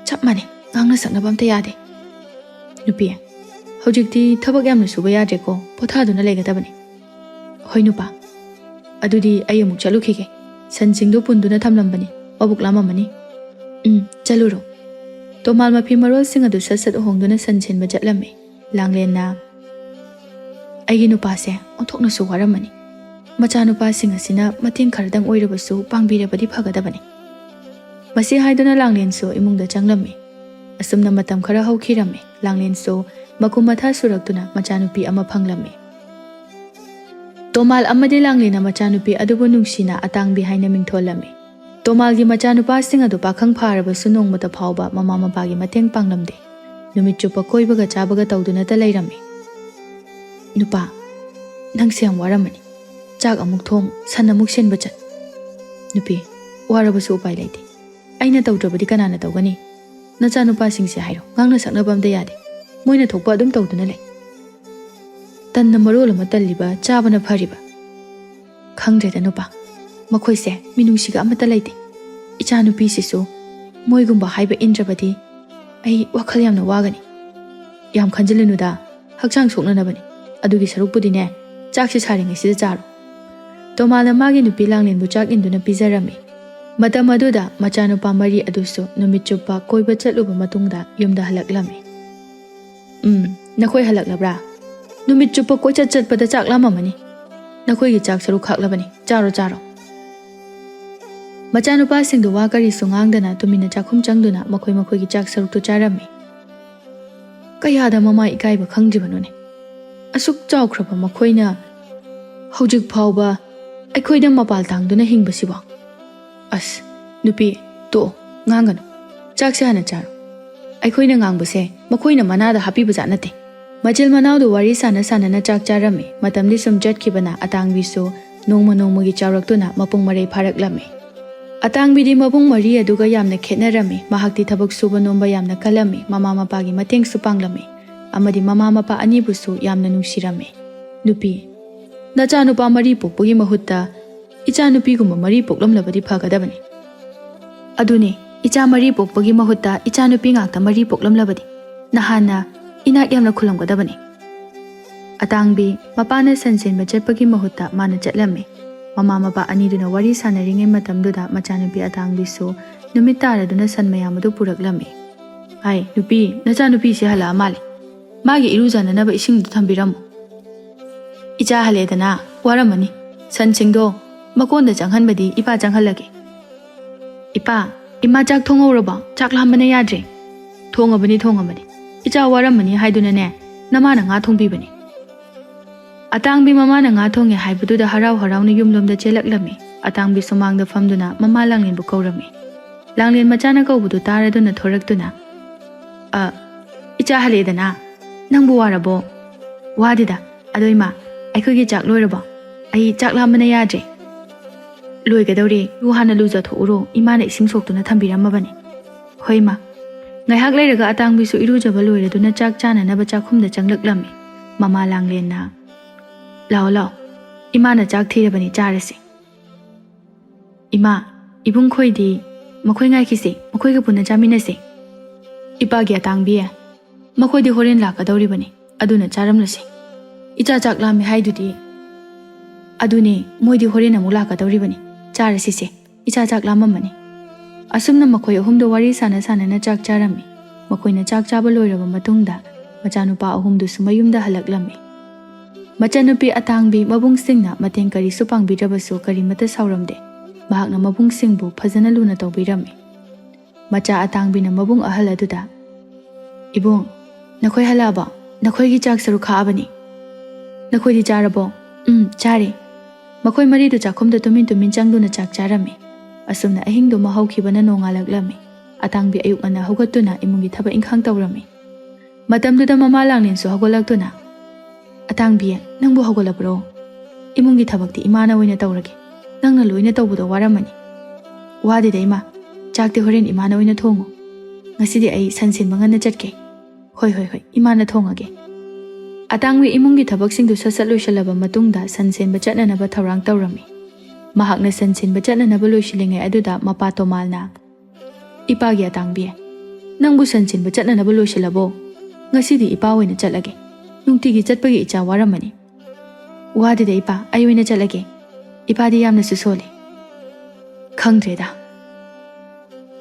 ꯆꯞ ꯃꯥꯟꯅꯩ, ꯉꯥꯡꯅ ꯁꯛꯅꯕ ꯑꯝꯇ ꯌꯥꯗꯦ꯫" ꯅꯨꯄꯤ, "ꯍꯧꯖꯤꯛꯇꯤ ꯊꯕꯛ ꯌꯥꯝꯅ ꯁꯨꯕ ꯌꯥꯗ꯭ꯔꯦꯀꯣ, ꯄꯣꯊꯥꯗꯨꯅ ꯂꯩꯒꯗꯕꯅꯤ꯫" "ꯍꯣꯏ ꯅꯨꯄꯥ, ꯑꯗꯨꯗꯤ ꯑꯩ ꯑꯃꯨꯛ ꯆꯠꯂꯨꯈꯤꯒꯦ꯫ ꯁꯟꯁꯤꯡꯗꯣ ꯄꯨꯟꯗꯨꯅ ꯊꯝꯂꯝꯕꯅꯤ, ꯃꯕꯨꯛ ꯂꯥꯝꯃꯝꯃꯅꯤ꯫" "ꯎꯝ, ꯆꯠꯂꯨꯔꯣ꯫" ꯇꯣꯃꯥꯜ ꯃꯐꯤ ꯃꯔꯣꯜꯁꯤꯡ ꯑꯗꯨ ꯁꯠ ꯁꯠ ꯍꯣꯡꯗꯨꯅ ꯁꯟ ꯁꯤꯟꯕ ꯆꯠꯂꯝꯃꯤ꯫ ꯂꯥꯡꯂꯦꯟꯅ, "ꯑꯩꯒꯤ ꯅꯨꯄꯥꯁꯦ ꯑꯣꯟꯊꯣꯛꯅꯁꯨ ꯋꯥꯔꯝꯃꯅꯤ꯫ ꯃꯆꯥꯅꯨꯄꯥꯁꯤꯡ ꯑꯁꯤꯅ ꯃꯇꯦꯡ ꯈꯔꯗꯪ ꯑꯣꯏꯔꯕꯁꯨ ꯄꯥꯡꯕꯤꯔꯕꯗꯤ ꯐꯒꯗꯕꯅꯤ꯫" ꯃꯁꯤ ꯍꯥꯏꯗꯨꯅ ꯂꯥꯡꯂꯦꯟꯁꯨ ꯏꯃꯨꯡꯗ ꯆꯪꯂꯝꯃꯤ꯫ ꯑꯁꯨꯝꯅ ꯃꯇꯝ ꯈꯔ ꯍꯧꯈꯤꯔꯝꯃꯤ꯫ ꯂꯥꯡꯂꯦꯟꯁꯨ ꯃꯀꯨꯝ ꯃꯊꯥ ꯁꯨꯔꯛꯇꯨꯅ ꯃꯆꯥꯅꯨꯄꯤ ꯑꯃ ꯐꯪꯂꯝꯃꯤ꯫ ꯇꯣꯃꯥꯜ ꯑꯃꯗꯤ ꯂꯥꯡꯂꯦꯟꯅ ꯃꯆꯥꯅꯨꯄꯤ ꯑꯗꯨꯕꯨ ꯅꯨꯡꯁꯤꯅ ꯑꯇꯥꯡꯕꯤ ꯍꯥꯏꯅ ꯃꯤꯡꯊꯣꯜꯂꯝꯃꯤ꯫ ꯇꯣꯃꯥꯜꯒꯤ ꯃꯆꯥꯅꯨꯄꯥꯁꯤꯡ ꯑꯗꯨ ꯄꯥꯈꯪ ꯐꯥꯔꯕꯁꯨ ꯅꯣꯡꯃꯇ ꯐꯥꯎꯕ ꯃꯃꯥ ꯃꯄꯥꯒꯤ ꯃꯇꯦꯡ ꯄꯥꯡꯂꯝꯗꯦ꯫ ꯅꯨꯃꯤꯠ ꯆꯨꯞꯄ ꯀꯣꯏꯕꯒ ꯆꯥꯕꯒ ꯇꯧꯗꯨꯅꯇ ꯂꯩꯔꯝꯃꯤ꯫ "ꯅꯨꯄꯥ, ꯅꯪꯁꯦ ꯌꯥꯝ ꯋꯥꯔꯝꯃꯅꯤ꯫ ꯆꯥꯛ ꯑꯃꯨꯛ ꯊꯣꯡ, ꯁꯟ ꯑꯃꯨꯛ ꯁꯤꯟꯕ ꯆꯠ꯫" ꯅꯨꯄꯤ, "ꯋꯥꯔꯕꯁꯨ ꯎꯄꯥꯏ ꯂꯩꯇꯦ꯫ ꯑꯩꯅ ꯇꯧꯗ꯭ꯔꯕꯗꯤ ꯀꯅꯥꯅ ꯇꯧꯒꯅꯤ? ꯅꯆꯥꯅꯨꯄꯥꯁꯤꯡꯁꯦ ꯍꯥꯏꯔꯣ, ꯉꯥꯡꯅ ꯁꯛꯅꯕ ꯑꯝꯇ ꯌꯥꯗꯦ꯫ ꯃꯣꯏꯅ ꯊꯣꯛꯄ ꯑꯗꯨꯝ ꯇꯧꯗꯨꯅ ꯂꯩ꯫ ꯇꯟꯅ ꯃꯔꯣꯜ ꯑꯃ ꯇꯜꯂꯤꯕ, ꯆꯥꯕꯅ ꯐꯔꯤꯕ꯫ ꯈꯪꯗ꯭ꯔꯦꯗ ꯅꯨꯄꯥ, ꯃꯈꯣꯏꯁꯦ ꯃꯤꯅꯨꯡꯁꯤꯒ ꯑꯃꯠꯇ ꯂꯩꯇꯦ꯫ ꯏꯆꯥꯅꯨꯄꯤꯁꯤꯁꯨ ꯃꯣꯏꯒꯨꯝꯕ ꯍꯥꯏꯕ ꯏꯟꯗ꯭ꯔꯕꯗꯤ ꯑꯩ ꯋꯥꯈꯜ ꯌꯥꯝꯅ ꯋꯥꯒꯅꯤ꯫" "ꯌꯥꯝ ꯈꯟꯖꯤꯜꯂꯨꯅꯨꯗ, ꯍꯛꯆꯥꯡ ꯁꯣꯛꯅꯅꯕꯅꯤ꯫ ꯑꯗꯨꯒꯤ ꯁꯔꯨꯛꯄꯨꯗꯤꯅꯦ, ꯆꯥꯛꯁꯦ ꯁꯥꯔꯤꯉꯩꯁꯤꯗ ꯆꯥꯔꯣ꯫" ꯇꯣꯃꯥꯜꯅ ꯃꯥꯒꯤ ꯅꯨꯄꯤ ꯂꯥꯡꯂꯦꯟꯕꯨ ꯆꯥꯛ ꯏꯟꯗꯨꯅ ꯄꯤꯖꯔꯝꯃꯤ꯫ ꯃꯇꯝ ꯑꯗꯨꯗ ꯃꯆꯥꯅꯨꯄꯥ ꯃꯔꯤ ꯑꯗꯨꯁꯨ ꯅꯨꯃꯤꯠ ꯆꯨꯞꯄ ꯀꯣꯏꯕ ꯆꯠꯂꯨꯕ ꯃꯇꯨꯡꯗ ꯌꯨꯝꯗ ꯍꯜꯂꯛꯂꯝꯃꯤ꯫ "ꯎꯝ, ꯅꯈꯣꯏ ꯍꯜꯂꯛꯂꯕ꯭ꯔꯥ? ꯅꯨꯃꯤꯠ ꯆꯨꯞꯄ ꯀꯣꯏꯆꯠ ꯆꯠꯄꯗ ꯆꯥꯛ ꯂꯥꯝꯃꯝꯃꯅꯤ꯫ ꯅꯈꯣꯏꯒꯤ ꯆꯥꯛ ꯁꯔꯨꯛ ꯈꯥꯛꯂꯕꯅꯤ, ꯆꯥꯔꯣ, ꯆꯥꯔꯣ꯫" ꯃꯆꯥꯅꯨꯄꯥꯁꯤꯡꯗꯨ ꯋꯥ ꯀꯔꯤꯁꯨ ꯉꯥꯡꯗꯅ ꯇꯨꯃꯤꯟꯅ ꯆꯥꯛꯈꯨꯝ ꯆꯪꯗꯨꯅ ꯃꯈꯣꯏ ꯃꯈꯣꯏꯒꯤ ꯆꯥꯛ ꯁꯔꯨꯛꯇꯨ ꯆꯥꯔꯝꯃꯤ꯫ ꯀꯌꯥꯗ ꯃꯃꯥ ꯏꯀꯥꯏꯕ ꯈꯪꯗ꯭ꯔꯤꯕꯅꯣꯅꯦ? ꯑꯁꯨꯛ ꯆꯥꯎꯈ꯭ꯔꯕ ꯃꯈꯣꯏꯅ ꯍꯧꯖꯤꯛ ꯐꯥꯎꯕ ꯑꯩꯈꯣꯏꯗ ꯃꯄꯥꯜ ꯇꯥꯡꯗꯨꯅ ꯍꯤꯡꯕꯁꯤꯕꯣ? ꯑꯁ, ꯅꯨꯄꯤ, ꯇꯣꯛꯑꯣ, ꯉꯥꯡꯒꯅꯨ꯫ ꯆꯥꯛꯁꯦ ꯍꯥꯟꯅ ꯆꯥꯔꯣ꯫ ꯑꯩꯈꯣꯏꯅ ꯉꯥꯡꯕꯁꯦ ꯃꯈꯣꯏꯅ ꯃꯅꯥꯗ ꯍꯥꯞꯄꯤꯕꯖꯥꯠ ꯅꯠꯇꯦ꯫ ꯃꯆꯤꯜ ꯃꯅꯥꯎꯗꯨ ꯋꯥꯔꯤ ꯁꯥꯟꯅ ꯁꯥꯟꯅꯅ ꯆꯥꯛ ꯆꯥꯔꯝꯃꯤ꯫ ꯃꯇꯝꯗꯤ ꯁꯨꯝ ꯆꯠꯈꯤꯕꯅ ꯑꯇꯥꯡꯕꯤꯁꯨ ꯅꯣꯡꯃ ꯅꯣꯡꯃꯒꯤ ꯆꯥꯎꯔꯛꯇꯨꯅ ꯃꯄꯨꯡ ꯃꯔꯩ ꯐꯥꯔꯛꯂꯝꯃꯤ꯫ ꯑꯇꯥꯡꯕꯤꯗꯤ ꯃꯕꯨꯡ ꯃꯔꯤ ꯑꯗꯨꯒ ꯌꯥꯝꯅ ꯈꯦꯠꯅꯔꯝꯃꯤ꯫ ꯃꯍꯥꯛꯇꯤ ꯊꯕꯛ ꯁꯨꯕ ꯅꯣꯝꯕ ꯌꯥꯝꯅ ꯀꯜꯂꯝꯃꯤ, ꯃꯃꯥ ꯃꯄꯥꯒꯤ ꯃꯇꯦꯡꯁꯨ ꯄꯥꯡꯂꯝꯃꯤ, ꯑꯃꯗꯤ ꯃꯃꯥ ꯃꯄꯥ ꯑꯅꯤꯕꯨꯁꯨ ꯌꯥꯝꯅ ꯅꯨꯡꯁꯤꯔꯝꯃꯤ꯫ "ꯅꯨꯄꯤ, ꯅꯆꯥꯅꯨꯄꯥ ꯃꯔꯤ ꯄꯣꯛꯄꯒꯤ ꯃꯍꯨꯠꯇ ꯏꯆꯥꯅꯨꯄꯤꯒꯨꯝꯕ ꯃꯔꯤ ꯄꯣꯛꯂꯝꯂꯕꯗꯤ ꯐꯒꯗꯕꯅꯤ꯫ ꯑꯗꯨꯅꯤ, ꯏꯆꯥ ꯃꯔꯤ ꯄꯣꯛꯄꯒꯤ ꯃꯍꯨꯠꯇ ꯏꯆꯥꯅꯨꯄꯤ ꯉꯥꯛꯇ ꯃꯔꯤ ꯄꯣꯛꯂꯝꯂꯕꯗꯤ ꯅꯍꯥꯟꯅ ꯏꯅꯥꯛ ꯌꯥꯝꯅ ꯈꯨꯜꯂꯝꯒꯗꯕꯅꯤ꯫" ꯑꯇꯥꯡꯕꯤ ꯃꯄꯥꯅ ꯁꯟ ꯆꯦꯟꯕ ꯆꯠꯄꯒꯤ ꯃꯍꯨꯠꯇ ꯃꯥꯅ ꯆꯠꯂꯝꯃꯤ꯫ ꯃꯃꯥ ꯃꯄꯥ ꯑꯅꯤꯗꯨꯅ ꯋꯥꯔꯤ ꯁꯥꯟꯅꯔꯤꯉꯩ ꯃꯇꯝꯗꯨꯗ ꯃꯆꯥꯅꯨꯄꯤ ꯑꯇꯥꯡꯕꯤꯁꯨ ꯅꯨꯃꯤꯠ ꯇꯥꯔꯗꯨꯅ ꯁꯟ ꯃꯌꯥꯝ ꯑꯗꯨ ꯄꯨꯔꯛꯂꯝꯃꯤ꯫ "ꯍꯥꯏ, ꯅꯨꯄꯤ, ꯅꯆꯥꯅꯨꯄꯤꯁꯦ ꯍꯜꯂꯛꯑ ꯃꯥꯜꯂꯦ꯫ ꯃꯥꯒꯤ ꯏꯔꯨꯖꯅꯅꯕ ꯏꯁꯤꯡꯗꯨ ꯊꯝꯕꯤꯔꯝꯃꯨ꯫" "ꯏꯆꯥ ꯍꯜꯂꯛꯑꯦꯗꯅ, ꯋꯥꯔꯝꯃꯅꯤ꯫ ꯁꯟꯁꯤꯡꯗꯣ ꯃꯀꯣꯟꯗ ꯆꯪꯍꯟꯕꯗꯤ ꯏꯄꯥ ꯆꯪꯍꯜꯂꯒꯦ꯫" "ꯏꯄꯥ, ꯏꯃꯥ ꯆꯥꯛ ꯊꯣꯡꯍꯧꯔꯕꯣ? ꯆꯥꯛ ꯂꯥꯝꯕꯅ ꯌꯥꯗ꯭ꯔꯦ꯫" "ꯊꯣꯡꯉꯕꯅꯤ, ꯊꯣꯡꯉꯕꯅꯤ꯫ ꯏꯆꯥ ꯋꯥꯔꯝꯃꯅꯤ ꯍꯥꯏꯗꯨꯅꯅꯦ, ꯅꯃꯥꯅ ꯉꯥ ꯊꯣꯡꯕꯤꯕꯅꯤ꯫" ꯑꯇꯥꯡꯕꯤ ꯃꯃꯥꯅ ꯉꯥ ꯊꯣꯡꯉꯦ ꯍꯥꯏꯕꯗꯨꯗ ꯍꯔꯥꯎ ꯍꯔꯥꯎꯅ ꯌꯨꯝꯂꯣꯝꯗ ꯆꯦꯜꯂꯛꯂꯝꯃꯤ꯫ ꯑꯇꯥꯡꯕꯤ ꯁꯨꯃꯥꯡꯗ ꯐꯝꯗꯨꯅ ꯃꯃꯥ ꯂꯥꯡꯂꯦꯟꯕꯨ ꯀꯧꯔꯝꯃꯤ꯫ ꯂꯥꯡꯂꯦꯟ ꯃꯆꯥꯅ ꯀꯧꯕꯗꯨ ꯇꯥꯔꯗꯨꯅ ꯊꯣꯔꯛꯇꯨꯅ, "ꯑ, ꯏꯆꯥ ꯍꯜꯂꯛꯑꯦꯗꯅ꯫ ꯅꯪꯕꯨ ꯋꯥꯔꯕꯣ?" "ꯋꯥꯗꯦꯗ꯫ ꯑꯗꯣ ꯏꯃꯥ, ꯑꯩꯈꯣꯏꯒꯤ ꯆꯥꯛ ꯂꯣꯏꯔꯕꯣ? ꯑꯩ ꯆꯥꯛ ꯂꯥꯝꯕꯅ ꯌꯥꯗ꯭ꯔꯦ꯫" "ꯂꯣꯏꯒꯗꯧꯔꯦ꯫ ꯏꯔꯨ ꯍꯥꯟꯅ ꯂꯨꯖꯊꯣꯛꯎꯔꯣ꯫ ꯏꯃꯥꯅ ꯏꯁꯤꯡ ꯁꯣꯛꯇꯨꯅ ꯊꯝꯕꯤꯔꯝꯃꯕꯅꯤ꯫" "ꯍꯣꯏ, ꯏꯃꯥ꯫" ꯉꯥꯏꯍꯥꯛ ꯂꯩꯔꯒ ꯑꯇꯥꯡꯕꯤꯁꯨ ꯏꯔꯨꯖꯕ ꯂꯣꯏꯔꯗꯨꯅ ꯆꯥꯛ ꯆꯥꯅꯅꯕ ꯆꯥꯛꯈꯨꯝꯗ ꯆꯪꯂꯛꯂꯝꯃꯤ꯫ ꯃꯃꯥ ꯂꯥꯡꯂꯦꯟꯅ, "ꯂꯥꯛꯑꯣ, ꯂꯥꯛꯑꯣ꯫ ꯏꯃꯥꯅ ꯆꯥꯛ ꯊꯤꯔꯕꯅꯤ, ꯆꯥꯔꯁꯤ꯫" "ꯏꯃꯥ, ꯏꯕꯨꯡ ꯈꯣꯏꯗꯤ?" "ꯃꯈꯣꯏ ꯉꯥꯏꯈꯤꯁꯦ, ꯃꯈꯣꯏꯒ ꯄꯨꯟꯅ ꯆꯥꯃꯤꯟꯅꯁꯦ꯫" "ꯏꯄꯥꯒꯤ ꯑꯇꯥꯡꯕꯤ, ꯃꯈꯣꯏꯗꯤ ꯍꯣꯔꯦꯟ ꯂꯥꯛꯀꯗꯧꯔꯤꯕꯅꯤ, ꯑꯗꯨꯅ ꯆꯥꯔꯝꯂꯁꯤ꯫ ꯏꯆꯥ ꯆꯥꯛ ꯂꯥꯝꯃꯤ ꯍꯥꯏꯗꯨꯗꯤ?" "ꯑꯗꯨꯅꯦ, ꯃꯣꯏꯗꯤ ꯍꯣꯔꯦꯟ ꯑꯃꯨꯛ ꯂꯥꯛꯀꯗꯧꯔꯤꯕꯅꯤ, ꯆꯥꯔꯁꯤꯁꯦ꯫ ꯏꯆꯥ ꯆꯥꯛ ꯂꯥꯝꯃꯝꯃꯅꯤ꯫" ꯑꯁꯨꯝꯅ ꯃꯈꯣꯏ ꯑꯍꯨꯝꯗꯣ ꯋꯥꯔꯤ ꯁꯥꯟꯅ ꯁꯥꯟꯅꯅ ꯆꯥꯛ ꯆꯥꯔꯝꯃꯤ꯫ ꯃꯈꯣꯏꯅ ꯆꯥꯛ ꯆꯥꯕ ꯂꯣꯏꯔꯕ ꯃꯇꯨꯡꯗ ꯃꯆꯥꯅꯨꯄꯥ ꯑꯍꯨꯝꯗꯨꯁꯨ ꯃꯌꯨꯝꯗ ꯍꯜꯂꯛꯂꯝꯃꯤ꯫ ꯃꯆꯟꯅꯨꯄꯤ ꯑꯇꯥꯡꯕꯤ ꯃꯕꯨꯡꯁꯤꯡꯅ ꯃꯇꯦꯡ ꯀꯔꯤꯁꯨ ꯄꯥꯡꯕꯤꯗ꯭ꯔꯕꯁꯨ ꯀꯔꯤꯃꯠꯇ ꯁꯥꯎꯔꯝꯗꯦ꯫ ꯃꯍꯥꯛꯅ ꯃꯕꯨꯡꯁꯤꯡꯕꯨ ꯐꯖꯅ ꯂꯨꯅ ꯇꯧꯕꯤꯔꯝꯃꯤ꯫ ꯃꯆꯥ ꯑꯇꯥꯡꯕꯤꯅ ꯃꯕꯨꯡ ꯑꯍꯜ ꯑꯗꯨꯗ, "ꯏꯕꯨꯡ, ꯅꯈꯣꯏ ꯍꯜꯂꯛꯑꯕꯣ? ꯅꯈꯣꯏꯒꯤ ꯆꯥꯛ ꯁꯔꯨꯛ ꯈꯥꯛꯑꯕꯅꯤ꯫ ꯅꯈꯣꯏꯗꯤ ꯆꯥꯔꯕꯣ?" "ꯎꯝ, ꯆꯥꯔꯦ꯫" ꯃꯈꯣꯏ ꯃꯔꯤꯗꯨ ꯆꯥꯛꯈꯨꯝꯗ ꯇꯨꯃꯤꯟ ꯇꯨꯃꯤꯟ ꯆꯪꯗꯨꯅ ꯆꯥꯛ ꯆꯥꯔꯝꯃꯤ꯫ ꯑꯁꯨꯝꯅ ꯑꯍꯤꯡꯗꯨꯃ ꯍꯧꯈꯤꯕꯅ ꯅꯣꯡꯉꯥꯜꯂꯛꯂꯝꯃꯤ꯫ ꯑꯇꯥꯡꯕꯤ ꯑꯌꯨꯛ ꯉꯟꯅ ꯍꯧꯒꯠꯇꯨꯅ ꯏꯃꯨꯡꯒꯤ ꯊꯕꯛ ꯏꯪꯈꯥꯡ ꯇꯧꯔꯝꯃꯤ꯫ ꯃꯇꯝꯗꯨꯗ ꯃꯃꯥ ꯂꯥꯡꯂꯦꯟꯁꯨ ꯍꯧꯒꯠꯂꯛꯇꯨꯅ, "ꯑꯇꯥꯡꯕꯤ, ꯅꯪꯕꯨ ꯍꯧꯒꯠꯂꯕ꯭ꯔꯣ? ꯏꯃꯨꯡꯒꯤ ꯊꯕꯛꯇꯤ ꯏꯃꯥꯅ ꯑꯣꯏꯅ ꯇꯧꯔꯒꯦ꯫ ꯅꯪꯅ ꯂꯣꯏꯅ ꯇꯧꯕꯗꯣ ꯋꯥꯔꯝꯃꯅꯤ꯫" "ꯋꯥꯗꯦꯗ ꯏꯃꯥ, ꯆꯥꯛꯇꯤ ꯍꯣꯔꯦꯟ ꯏꯃꯥꯅ ꯑꯣꯏꯅ ꯊꯣꯡꯉꯨ꯫ ꯉꯁꯤꯗꯤ ꯑꯩ ꯁꯟ ꯁꯦꯟꯕ ꯉꯟꯅ ꯆꯠꯀꯦ꯫" "ꯍꯣꯏ, ꯍꯣꯏ, ꯍꯣꯏ, ꯏꯃꯥꯅ ꯊꯣꯡꯉꯒꯦ꯫" ꯑꯇꯥꯡꯕꯤ ꯏꯃꯨꯡꯒꯤ ꯊꯕꯛꯁꯤꯡꯗꯨ ꯁꯠ ꯁꯠ ꯂꯣꯏꯁꯤꯜꯂꯕ ꯃꯇꯨꯡꯗ ꯁꯟ ꯁꯦꯟꯕ ꯆꯠꯅꯅꯕ ꯊꯧꯔꯥꯡ ꯇꯧꯔꯝꯃꯤ꯫ ꯃꯍꯥꯛꯅ ꯁꯟ ꯁꯦꯟꯕ ꯆꯠꯅꯅꯕ ꯂꯣꯏꯁꯤꯜꯂꯤꯉꯩ ꯑꯗꯨꯗ ꯃꯄꯥ ꯇꯣꯃꯥꯜꯅ, "ꯏꯄꯥꯒꯤ ꯑꯇꯥꯡꯕꯤ, ꯅꯪꯕꯨ ꯁꯟ ꯁꯦꯟꯕ ꯆꯠꯅꯅꯕ ꯂꯣꯏꯁꯤꯜꯂꯕꯣ? ꯉꯁꯤꯗꯤ ꯏꯄꯥ ꯑꯣꯏꯅ ꯆꯠꯂꯒꯦ꯫ ꯅꯨꯡꯇꯤꯒꯤ ꯆꯠꯄꯒꯤ ꯏꯆꯥ ꯋꯥꯔꯝꯃꯅꯤ꯫" "ꯋꯥꯗꯦꯗ ꯏꯄꯥ, ꯑꯩ ꯑꯣꯏꯅ ꯆꯠꯂꯒꯦ꯫ ꯏꯄꯥꯗꯤ ꯌꯥꯝꯅꯁꯨ ꯁꯣꯜꯂꯤ꯫" "ꯈꯪꯗ꯭ꯔꯦꯗ,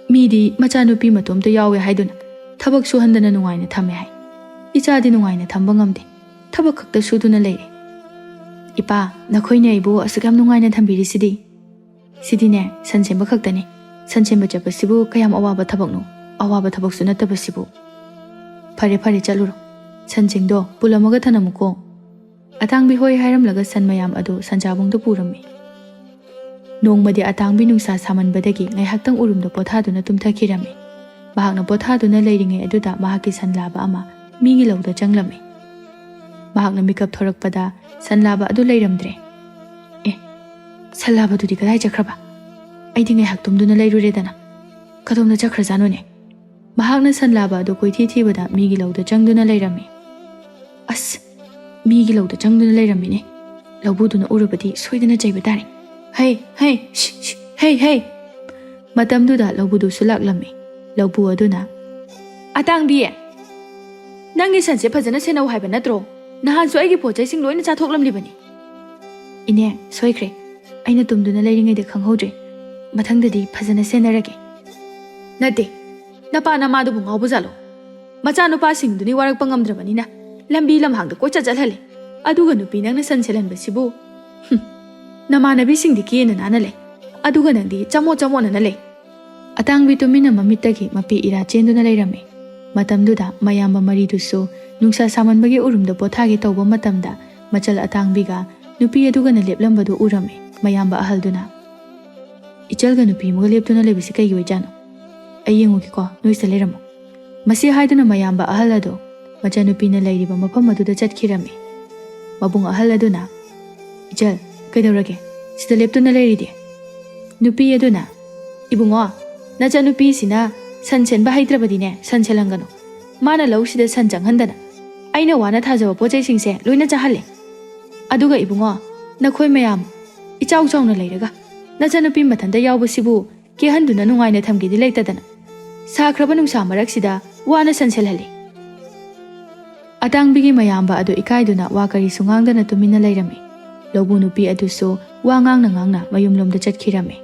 ꯃꯤꯗꯤ ꯃꯆꯥꯅꯨꯄꯤ ꯃꯇꯣꯝꯇ ꯌꯥꯎꯋꯦ ꯍꯥꯏꯗꯨꯅ ꯊꯕꯛ ꯁꯨꯍꯟꯗꯅ ꯅꯨꯡꯉꯥꯏꯅ ꯊꯝꯃꯦ ꯍꯥꯏ꯫ ꯏꯆꯥꯗꯤ ꯅꯨꯡꯉꯥꯏꯅ ꯊꯝꯕ ꯉꯝꯗꯦ꯫ ꯊꯕꯛ ꯈꯛꯇ ꯁꯨꯗꯨꯅ ꯂꯩꯔꯦ꯫" "ꯏꯄꯥ, ꯅꯈꯣꯏꯅ ꯑꯩꯕꯨ ꯑꯁꯨꯛ ꯌꯥꯝ ꯅꯨꯡꯉꯥꯏꯅ ꯊꯝꯕꯤꯔꯤꯁꯤꯗꯤ꯫" "ꯁꯤꯗꯤꯅꯦ, ꯁꯟ ꯁꯦꯝꯕ ꯈꯛꯇꯅꯤ꯫ ꯁꯟ ꯁꯦꯝꯕ ꯆꯠꯄꯁꯤꯕꯨ ꯀꯌꯥꯝ ꯑꯋꯥꯕ ꯊꯕꯛꯅꯣ? ꯑꯋꯥꯕ ꯊꯕꯛꯁꯨ ꯅꯠꯇꯕꯁꯤꯕꯨ꯫" "ꯐꯔꯦ, ꯐꯔꯦ, ꯆꯠꯂꯨꯔꯣ꯫ ꯁꯟꯁꯤꯡꯗꯣ ꯄꯨꯜꯂꯝꯃꯒ ꯊꯅꯝꯃꯨꯀꯣ꯫" ꯑꯇꯥꯡꯕꯤ ꯍꯣꯏ ꯍꯥꯏꯔꯝꯂꯒ ꯁꯟ ꯃꯌꯥꯝ ꯑꯗꯨ ꯁꯟꯖꯥꯕꯨꯡꯗ ꯄꯨꯔꯝꯃꯤ꯫ ꯅꯣꯡꯃꯗꯤ ꯑꯇꯥꯡꯕꯤ ꯅꯨꯡꯁꯥ ꯁꯥꯃꯟꯕꯗꯒꯤ ꯉꯥꯏꯍꯥꯛꯇꯪ ꯎꯔꯨꯝꯗ ꯄꯣꯊꯥꯗꯨꯅ ꯇꯨꯝꯊꯈꯤꯔꯝꯃꯤ꯫ ꯃꯍꯥꯛꯅ ꯄꯣꯊꯥꯗꯨꯅ ꯂꯩꯔꯤꯉꯩ ꯑꯗꯨꯗ ꯃꯍꯥꯛꯀꯤ ꯁꯟ ꯂꯥꯕ ꯑꯃ ꯃꯤꯒꯤ ꯂꯧꯗ ꯆꯪꯂꯝꯃꯤ꯫ ꯃꯍꯥꯛꯅ ꯃꯤꯀꯞ ꯊꯣꯔꯛꯄꯗ ꯁꯟ ꯂꯥꯕ ꯑꯗꯨ ꯂꯩꯔꯝꯗ꯭ꯔꯦ꯫ "ꯑꯦ, ꯁꯟ ꯂꯥꯕꯗꯨꯗꯤ ꯀꯗꯥꯏ ꯆꯠꯈ꯭ꯔꯕ? ꯑꯩꯗꯤ ꯉꯥꯏꯍꯥꯛ ꯇꯨꯝꯗꯨꯅ ꯂꯩꯔꯨꯔꯦꯗꯅ꯫ ꯀꯗꯣꯝꯗ ꯆꯠꯈ꯭ꯔꯖꯥꯠꯅꯣꯅꯦ?" ꯃꯍꯥꯛꯅ ꯁꯟ ꯂꯥꯕ ꯑꯗꯨ ꯀꯣꯏꯊꯤ ꯊꯤꯕꯗ ꯃꯤꯒꯤ ꯂꯧꯗ ꯆꯪꯗꯨꯅ ꯂꯩꯔꯝꯃꯤ꯫ "ꯑꯁ, ꯃꯤꯒꯤ ꯂꯧꯗ ꯆꯪꯗꯨꯅ ꯂꯩꯔꯝꯃꯤꯅꯦ꯫ ꯂꯧꯕꯨꯗꯨꯅ ꯎꯔꯕꯗꯤ ꯁꯣꯏꯗꯅ ꯆꯩꯕ ꯇꯥꯔꯦ꯫ ꯍꯩ, ꯍꯩ, ꯁꯤ, ꯁꯤ, ꯍꯩ, ꯍꯩ!" ꯃꯇꯝꯗꯨꯗ ꯂꯧꯕꯨꯗꯨꯁꯨ ꯂꯥꯛꯂꯝꯃꯤ꯫ ꯂꯧꯕꯨ ꯑꯗꯨꯅ, "ꯑꯇꯥꯡꯕꯤ, ꯅꯪꯒꯤ ꯁꯟꯁꯦ ꯐꯖꯅ ꯁꯦꯟꯅꯧ ꯍꯥꯏꯕ ꯅꯠꯇ꯭ꯔꯣ? ꯅꯍꯥꯟꯁꯨ ꯑꯩꯒꯤ ꯄꯣꯠ ꯆꯩꯁꯤꯡ ꯂꯣꯏꯅ ꯆꯥꯊꯣꯛꯂꯝꯂꯤꯕꯅꯤ꯫" "ꯏꯅꯦ, ꯁꯣꯏꯈ꯭ꯔꯦ꯫ ꯑꯩꯅ ꯇꯨꯝꯗꯨꯅ ꯂꯩꯔꯤꯉꯩꯗ ꯈꯪꯍꯧꯗ꯭ꯔꯦ꯫ ꯃꯊꯪꯗꯗꯤ ꯐꯖꯅ ꯁꯦꯟꯅꯔꯒꯦ꯫" "ꯅꯠꯇꯦ, ꯅꯄꯥ ꯅꯃꯥꯗꯨꯕꯨ ꯉꯥꯎꯕ ꯖꯥꯠꯂꯣ? ꯃꯆꯥꯅꯨꯄꯥꯁꯤꯡꯗꯨꯅꯤ ꯋꯥꯔꯛꯄ ꯉꯝꯗ꯭ꯔꯕꯅꯤꯅ ꯂꯝꯕꯤ ꯂꯝꯍꯥꯡꯗ ꯀꯣꯏꯆꯠ ꯆꯠꯍꯜꯂꯦ꯫ ꯑꯗꯨꯒ ꯅꯨꯄꯤ ꯅꯪꯅ ꯁꯟ ꯁꯦꯜꯍꯟꯕꯁꯤꯕꯨ? ꯍꯨꯝ, ꯅꯃꯥꯟꯅꯕꯤꯁꯤꯡꯗꯤ ꯀꯦꯅ ꯅꯥꯟꯅ ꯂꯩ, ꯑꯗꯨꯒ ꯅꯪꯗꯤ ꯆꯃꯣꯠ ꯆꯃꯣꯠꯅꯅ ꯂꯩ꯫" ꯑꯇꯥꯡꯕꯤ ꯇꯨꯃꯤꯟꯅ ꯃꯃꯤꯠꯇꯒꯤ ꯃꯄꯤ ꯏꯔꯥ ꯆꯦꯟꯗꯨꯅ ꯂꯩꯔꯝꯃꯤ꯫ ꯃꯇꯝꯗꯨꯗ ꯃꯌꯥꯝꯕ ꯃꯔꯤꯗꯨꯁꯨ ꯅꯨꯡꯁꯥ ꯁꯥꯃꯟꯕꯒꯤ ꯎꯔꯨꯝꯗ ꯄꯣꯊꯥꯒꯦ ꯇꯧꯕ ꯃꯇꯝꯗ ꯃꯆꯜ ꯑꯇꯥꯡꯕꯤꯒ ꯅꯨꯄꯤ ꯑꯗꯨꯒꯅ ꯂꯦꯞꯂꯝꯕꯗꯨ ꯎꯔꯝꯃꯤ꯫ ꯃꯌꯥꯝꯕ ꯑꯍꯜꯗꯨꯅ, "ꯏꯆꯜꯒ ꯅꯨꯄꯤ ꯑꯃꯒ ꯂꯦꯞꯇꯨꯅ ꯂꯩꯕꯁꯤ ꯀꯩꯒꯤ ꯑꯣꯏꯖꯥꯠꯅꯣ?" ꯑꯩ ꯌꯦꯡꯉꯨꯒꯦꯀꯣ, ꯅꯣꯏ ꯁꯤꯗ ꯂꯩꯔꯝꯃꯣ꯫ ꯃꯁꯤ ꯍꯥꯏꯗꯨꯅ ꯃꯌꯥꯝꯕ ꯑꯍꯜ ꯑꯗꯨ ꯃꯆꯥꯅꯨꯄꯤꯅ ꯂꯩꯔꯤꯕ ꯃꯐꯝ ꯑꯗꯨꯗ ꯆꯠꯈꯤꯔꯝꯃꯤ꯫ ꯃꯕꯨꯡ ꯑꯍꯜ ꯑꯗꯨꯅ, "ꯏꯆꯜ, ꯀꯩꯗꯧꯔꯒꯦ? ꯁꯤꯗ ꯂꯦꯞꯇꯨꯅ ꯂꯩꯔꯤꯗꯤ?" ꯅꯨꯄꯤ ꯑꯗꯨꯅ, "ꯏꯕꯨꯡꯉꯣ, ꯅꯆꯥꯅꯨꯄꯤꯁꯤꯅ ꯁꯟ ꯁꯦꯟꯕ ꯍꯩꯇ꯭ꯔꯕꯗꯤꯅꯦ, ꯁꯟ ꯁꯦꯜꯍꯟꯒꯅꯨ꯫ ꯃꯥꯅ ꯂꯧꯁꯤꯗ ꯁꯟ ꯆꯪꯍꯟꯗꯅ ꯑꯩꯅ ꯋꯥꯅ ꯊꯥꯖꯕ ꯄꯣꯠ ꯆꯩꯁꯤꯡꯁꯦ ꯂꯣꯏꯅ ꯆꯥꯍꯜꯂꯦ꯫ ꯑꯗꯨꯒ ꯏꯕꯨꯡꯉꯣ, ꯅꯈꯣꯏ ꯃꯌꯥꯝ ꯏꯆꯥꯎ ꯆꯥꯎꯅ ꯂꯩꯔꯒ ꯅꯆꯥꯅꯨꯄꯤ ꯃꯊꯟꯇ ꯌꯥꯎꯕꯁꯤꯕꯨ ꯀꯦꯍꯟꯗꯨꯅ ꯅꯨꯡꯉꯥꯏꯅ ꯊꯝꯒꯦꯗꯤ ꯂꯩꯇꯗꯅ ꯁꯥꯈ꯭ꯔꯕ ꯅꯨꯡꯁꯥ ꯃꯔꯛꯁꯤꯗ ꯋꯥꯅ ꯁꯟ ꯁꯦꯜꯍꯜꯂꯤ?" ꯑꯇꯥꯡꯕꯤꯒꯤ ꯃꯌꯥꯝꯕ ꯑꯗꯨ ꯏꯀꯥꯏꯗꯨꯅ ꯋꯥ ꯀꯔꯤꯁꯨ ꯉꯥꯡꯗꯅ ꯇꯨꯃꯤꯟꯅ ꯂꯩꯔꯝꯃꯤ꯫ ꯂꯧꯕꯨ ꯅꯨꯄꯤ ꯑꯗꯨꯁꯨ ꯋꯥ ꯉꯥꯡꯅ ꯉꯥꯡꯅ ꯃꯌꯨꯝꯂꯣꯝꯗ ꯆꯠꯈꯤꯔꯝꯃꯤ꯫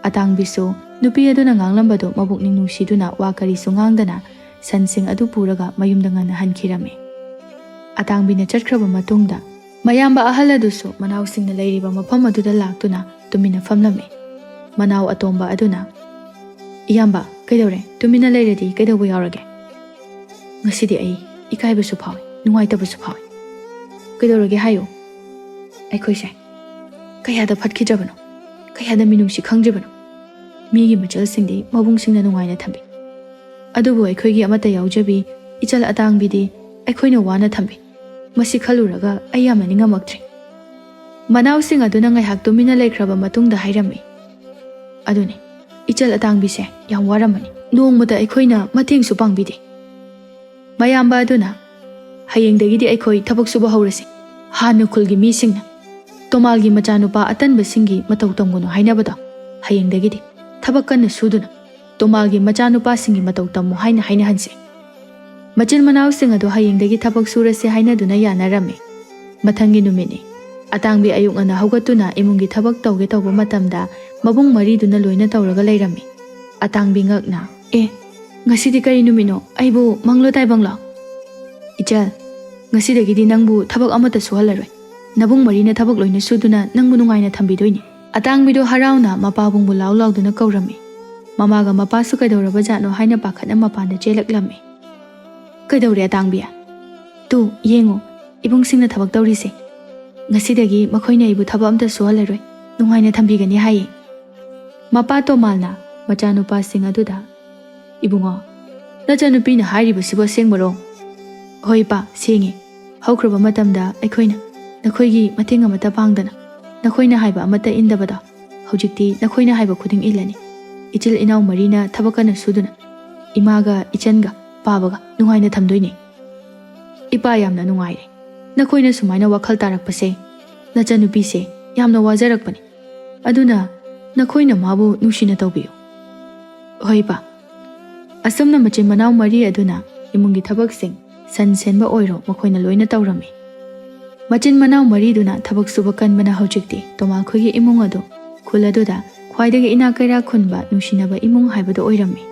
ꯑꯇꯥꯡꯕꯤꯁꯨ ꯅꯨꯄꯤ ꯑꯗꯨꯅ ꯉꯥꯡꯂꯝꯕꯗꯨ ꯃꯕꯨꯛꯅꯤꯡ ꯅꯨꯡꯁꯤꯗꯨꯅ ꯋꯥ ꯀꯔꯤꯁꯨ ꯉꯥꯡꯗꯅ ꯁꯟꯁꯤꯡ ꯑꯗꯨ ꯄꯨꯔꯒ ꯃꯌꯨꯝꯗ ꯉꯟꯅ ꯍꯟꯈꯤꯔꯝꯃꯤ꯫ ꯑꯇꯥꯡꯕꯤꯅ ꯆꯠꯈ꯭ꯔꯕ ꯃꯇꯨꯡꯗ ꯃꯌꯥꯝꯕ ꯑꯍꯜ ꯑꯗꯨꯁꯨ ꯃꯅꯥꯎꯁꯤꯡꯅ ꯂꯩꯔꯤꯕ ꯃꯐꯝ ꯑꯗꯨꯗ ꯂꯥꯛꯇꯨꯅ ꯇꯨꯃꯤꯟꯅ ꯐꯝꯂꯝꯃꯤ꯫ ꯃꯅꯥꯎ ꯑꯇꯣꯝꯕ ꯑꯗꯨꯅ, "ꯏꯌꯥꯝꯕ, ꯀꯩꯗꯧꯔꯦ? ꯇꯨꯃꯤꯟꯅ ꯂꯩꯔꯗꯤ ꯀꯩꯗꯧꯕ ꯌꯥꯎꯔꯒꯦ? ꯉꯁꯤꯗꯤ ꯑꯩ ꯏꯀꯥꯏꯕꯁꯨ ꯐꯥꯎꯏ, ꯅꯨꯡꯉꯥꯏꯇꯕꯁꯨ ꯐꯥꯎꯏ꯫ ꯀꯩꯗꯧꯔꯒꯦ ꯍꯥꯏꯌꯨ꯫ ꯑꯩꯈꯣꯏꯁꯦ ꯀꯌꯥꯗ ꯐꯠꯈꯤꯗ꯭ꯔꯕꯅꯣ, ꯀꯌꯥꯗ ꯃꯤꯅꯨꯡꯁꯤ ꯈꯪꯗ꯭ꯔꯤꯕꯅꯣ꯫ ꯃꯤꯒꯤ ꯃꯆꯜꯁꯤꯡꯗꯤ ꯃꯕꯨꯡꯁꯤꯡꯅ ꯅꯨꯡꯉꯥꯏꯅ ꯊꯝꯕꯤ, ꯑꯗꯨꯕꯨ ꯑꯩꯈꯣꯏꯒꯤ ꯑꯃꯠꯇ ꯌꯥꯎꯖꯕꯤ ꯏꯆꯜ ꯑꯇꯥꯡꯕꯤꯗꯤ ꯑꯩꯈꯣꯏꯅ ꯋꯥꯅ ꯊꯝꯕꯤ꯫ ꯃꯁꯤ ꯈꯜꯂꯨꯔꯒ ꯑꯩ ꯌꯥꯝꯅ ꯅꯤꯡꯉꯝꯃꯛꯇ꯭ꯔꯦ꯫" ꯃꯅꯥꯎꯁꯤꯡ ꯑꯗꯨꯅ ꯉꯥꯏꯍꯥꯛ ꯇꯨꯃꯤꯟꯅ ꯂꯩꯈ꯭ꯔꯕ ꯃꯇꯨꯡꯗ ꯍꯥꯏꯔꯝꯃꯤ, "ꯑꯗꯨꯅꯤ, ꯏꯆꯜ ꯑꯇꯥꯡꯕꯤꯁꯦ ꯌꯥꯝ ꯋꯥꯔꯝꯃꯅꯤ꯫ ꯅꯣꯡꯃꯇ ꯑꯩꯈꯣꯏꯅ ꯃꯇꯦꯡꯁꯨ ꯄꯥꯡꯕꯤꯗꯦ꯫" ꯃꯌꯥꯝꯕ ꯑꯗꯨꯅ, "ꯍꯌꯦꯡꯗꯒꯤꯗꯤ ꯑꯩꯈꯣꯏ ꯊꯕꯛ ꯁꯨꯕ ꯍꯧꯔꯁꯤ꯫ ꯍꯥꯟꯅ ꯈꯨꯜꯒꯤ ꯃꯤꯁꯤꯡꯅ ꯇꯣꯃꯥꯜꯒꯤ ꯃꯆꯥꯅꯨꯄꯥ ꯑꯇꯟꯕꯁꯤꯡꯒꯤ ꯃꯇꯧ ꯇꯝꯒꯅꯨ ꯍꯥꯏꯅꯕꯗꯣ, ꯍꯌꯦꯡꯗꯒꯤꯗꯤ ꯊꯕꯛ ꯀꯟꯅ ꯁꯨꯗꯨꯅ ꯇꯣꯃꯥꯜꯒꯤ ꯃꯆꯥꯅꯨꯄꯥꯁꯤꯡꯒꯤ ꯃꯇꯧ ꯇꯝꯃꯨ ꯍꯥꯏꯅ ꯍꯥꯏꯅꯍꯟꯁꯤ꯫" ꯃꯆꯤꯟ ꯃꯅꯥꯎꯁꯤꯡ ꯑꯗꯨ ꯍꯌꯦꯡꯗꯒꯤ ꯊꯕꯛ ꯁꯨꯔꯁꯤ ꯍꯥꯏꯅꯗꯨꯅ ꯌꯥꯅꯔꯝꯃꯤ꯫ ꯃꯊꯪꯒꯤ ꯅꯨꯃꯤꯠꯅꯤ꯫ ꯑꯇꯥꯡꯕꯤ ꯑꯌꯨꯛ ꯉꯟꯅ ꯍꯧꯒꯠꯇꯨꯅ ꯏꯃꯨꯡꯒꯤ ꯊꯕꯛ ꯇꯧꯒꯦ ꯇꯧꯕ ꯃꯇꯝꯗ ꯃꯕꯨꯡ ꯃꯔꯤꯗꯨꯅ ꯂꯣꯏꯅ ꯇꯧꯔꯒ ꯂꯩꯔꯝꯃꯤ꯫ ꯑꯇꯥꯡꯕꯤ ꯉꯛꯅ, "ꯑꯦ, ꯉꯁꯤꯗꯤ ꯀꯔꯤ ꯅꯨꯃꯤꯠꯅꯣ? ꯑꯩꯕꯨ ꯃꯪꯂꯣ ꯇꯥꯏꯕꯪꯂꯣ?" "ꯏꯆꯜ, ꯉꯁꯤꯗꯒꯤꯗꯤ ꯅꯪꯕꯨ ꯊꯕꯛ ꯑꯃꯠꯇ ꯁꯨꯍꯜꯂꯔꯣꯏ꯫ ꯅꯕꯨꯡ ꯃꯔꯤꯅ ꯊꯕꯛ ꯂꯣꯏꯅ ꯁꯨꯗꯨꯅ ꯅꯪꯕꯨ ꯅꯨꯡꯉꯥꯏꯅ ꯊꯝꯕꯤꯗꯣꯏꯅꯤ꯫" ꯑꯇꯥꯡꯕꯤꯗꯣ ꯍꯔꯥꯎꯅ ꯃꯄꯥꯕꯨꯡꯕꯨ ꯂꯥꯎ ꯂꯥꯎꯗꯨꯅ ꯀꯧꯔꯝꯃꯤ꯫ ꯃꯃꯥꯒ ꯃꯄꯥꯁꯨ ꯀꯩꯗꯧꯔꯕ ꯖꯥꯠꯅꯣ ꯍꯥꯏꯅ ꯄꯥꯈꯠꯅ ꯃꯄꯥꯟꯗ ꯆꯦꯜꯂꯛꯂꯝꯃꯤ꯫ "ꯀꯩꯗꯧꯔꯦ ꯑꯇꯥꯡꯕꯤ? ꯇꯨ, ꯌꯦꯡꯉꯨ, ꯏꯕꯨꯡꯁꯤꯡꯅ ꯊꯕꯛ ꯇꯧꯔꯤꯁꯦ꯫ ꯉꯁꯤꯗꯒꯤ ꯃꯈꯣꯏꯅ ꯑꯩꯕꯨ ꯊꯕꯛ ꯑꯝꯇ ꯁꯨꯍꯜꯂꯔꯣꯏ, ꯅꯨꯡꯉꯥꯏꯅ ꯊꯝꯕꯤꯒꯅꯤ ꯍꯥꯏꯌꯦ꯫" ꯃꯄꯥ ꯇꯣꯃꯥꯜꯅ ꯃꯆꯥꯅꯨꯄꯥꯁꯤꯡ ꯑꯗꯨꯗ "ꯏꯕꯨꯡꯉꯣ, ꯅꯆꯟꯅꯨꯄꯤꯅ ꯍꯥꯏꯔꯤꯕꯁꯤꯕꯨ ꯑꯁꯦꯡꯕꯔꯣ?" "ꯍꯣꯏ ꯏꯄꯥ, ꯁꯦꯡꯉꯦ꯫ ꯍꯧꯈ꯭ꯔꯕ ꯃꯇꯝꯗ ꯑꯩꯈꯣꯏꯅ ꯅꯈꯣꯏꯒꯤ ꯃꯇꯦꯡ ꯑꯃꯠꯇ ꯄꯥꯡꯗꯅ, ꯅꯈꯣꯏꯅ ꯍꯥꯏꯕ ꯑꯃꯠꯇ ꯏꯟꯗꯕꯗꯣ, ꯍꯧꯖꯤꯛꯇꯤ ꯅꯈꯣꯏꯅ ꯍꯥꯏꯕ ꯈꯨꯗꯤꯡ ꯏꯜꯂꯅꯤ꯫ ꯏꯆꯤꯜ ꯏꯅꯥꯎ ꯃꯔꯤꯅ ꯊꯕꯛ ꯀꯟꯅ ꯁꯨꯗꯨꯅ ꯏꯃꯥꯒ ꯏꯆꯟꯒ ꯄꯥꯕꯒ ꯅꯨꯡꯉꯥꯏꯅ ꯊꯝꯗꯣꯏꯅꯦ꯫ ꯏꯄꯥ, ꯌꯥꯝꯅ ꯅꯨꯡꯉꯥꯏꯔꯦ ꯅꯈꯣꯏꯅ ꯁꯨꯃꯥꯏꯅ ꯋꯥꯈꯜ ꯇꯥꯔꯛꯄꯁꯦ꯫ ꯅꯆꯟꯅꯨꯄꯤꯁꯦ ꯌꯥꯝꯅ ꯋꯥꯖꯔꯛꯄꯅꯤ, ꯑꯗꯨꯅ ꯅꯈꯣꯏꯅ ꯃꯥꯕꯨ ꯅꯨꯡꯁꯤꯅ ꯇꯧꯕꯤꯌꯨ꯫" "ꯍꯣꯏ ꯏꯄꯥ꯫ ꯑꯁꯨꯝꯅ ꯃꯆꯤꯟ ꯃꯅꯥꯎ ꯃꯔꯤ ꯑꯗꯨꯅ ꯏꯃꯨꯡꯒꯤ ꯊꯕꯛꯁꯤꯡ, ꯁꯟ ꯁꯦꯟꯕ ꯑꯣꯏꯔꯣ, ꯃꯈꯣꯏꯅ ꯂꯣꯏꯅ ꯇꯧꯔꯝꯃꯤ꯫ ꯃꯆꯤꯟ ꯃꯅꯥꯎ ꯃꯔꯤꯗꯨꯅ ꯊꯕꯛ ꯁꯨꯕ ꯀꯟꯕꯅ ꯍꯧꯖꯤꯛꯇꯤ ꯇꯣꯃꯥꯈꯣꯏꯒꯤ ꯏꯃꯨꯡ ꯑꯗꯨ ꯈꯨꯜ ꯑꯗꯨꯗ ꯈ꯭ꯋꯥꯏꯗꯒꯤ ꯏꯅꯥꯛ ꯀꯩꯔꯥꯛ ꯈꯨꯟꯕ, ꯅꯨꯡꯁꯤꯅꯕ ꯏꯃꯨꯡ ꯍꯥꯏꯕꯗꯨ ꯑꯣꯏꯔꯝꯃꯤ꯫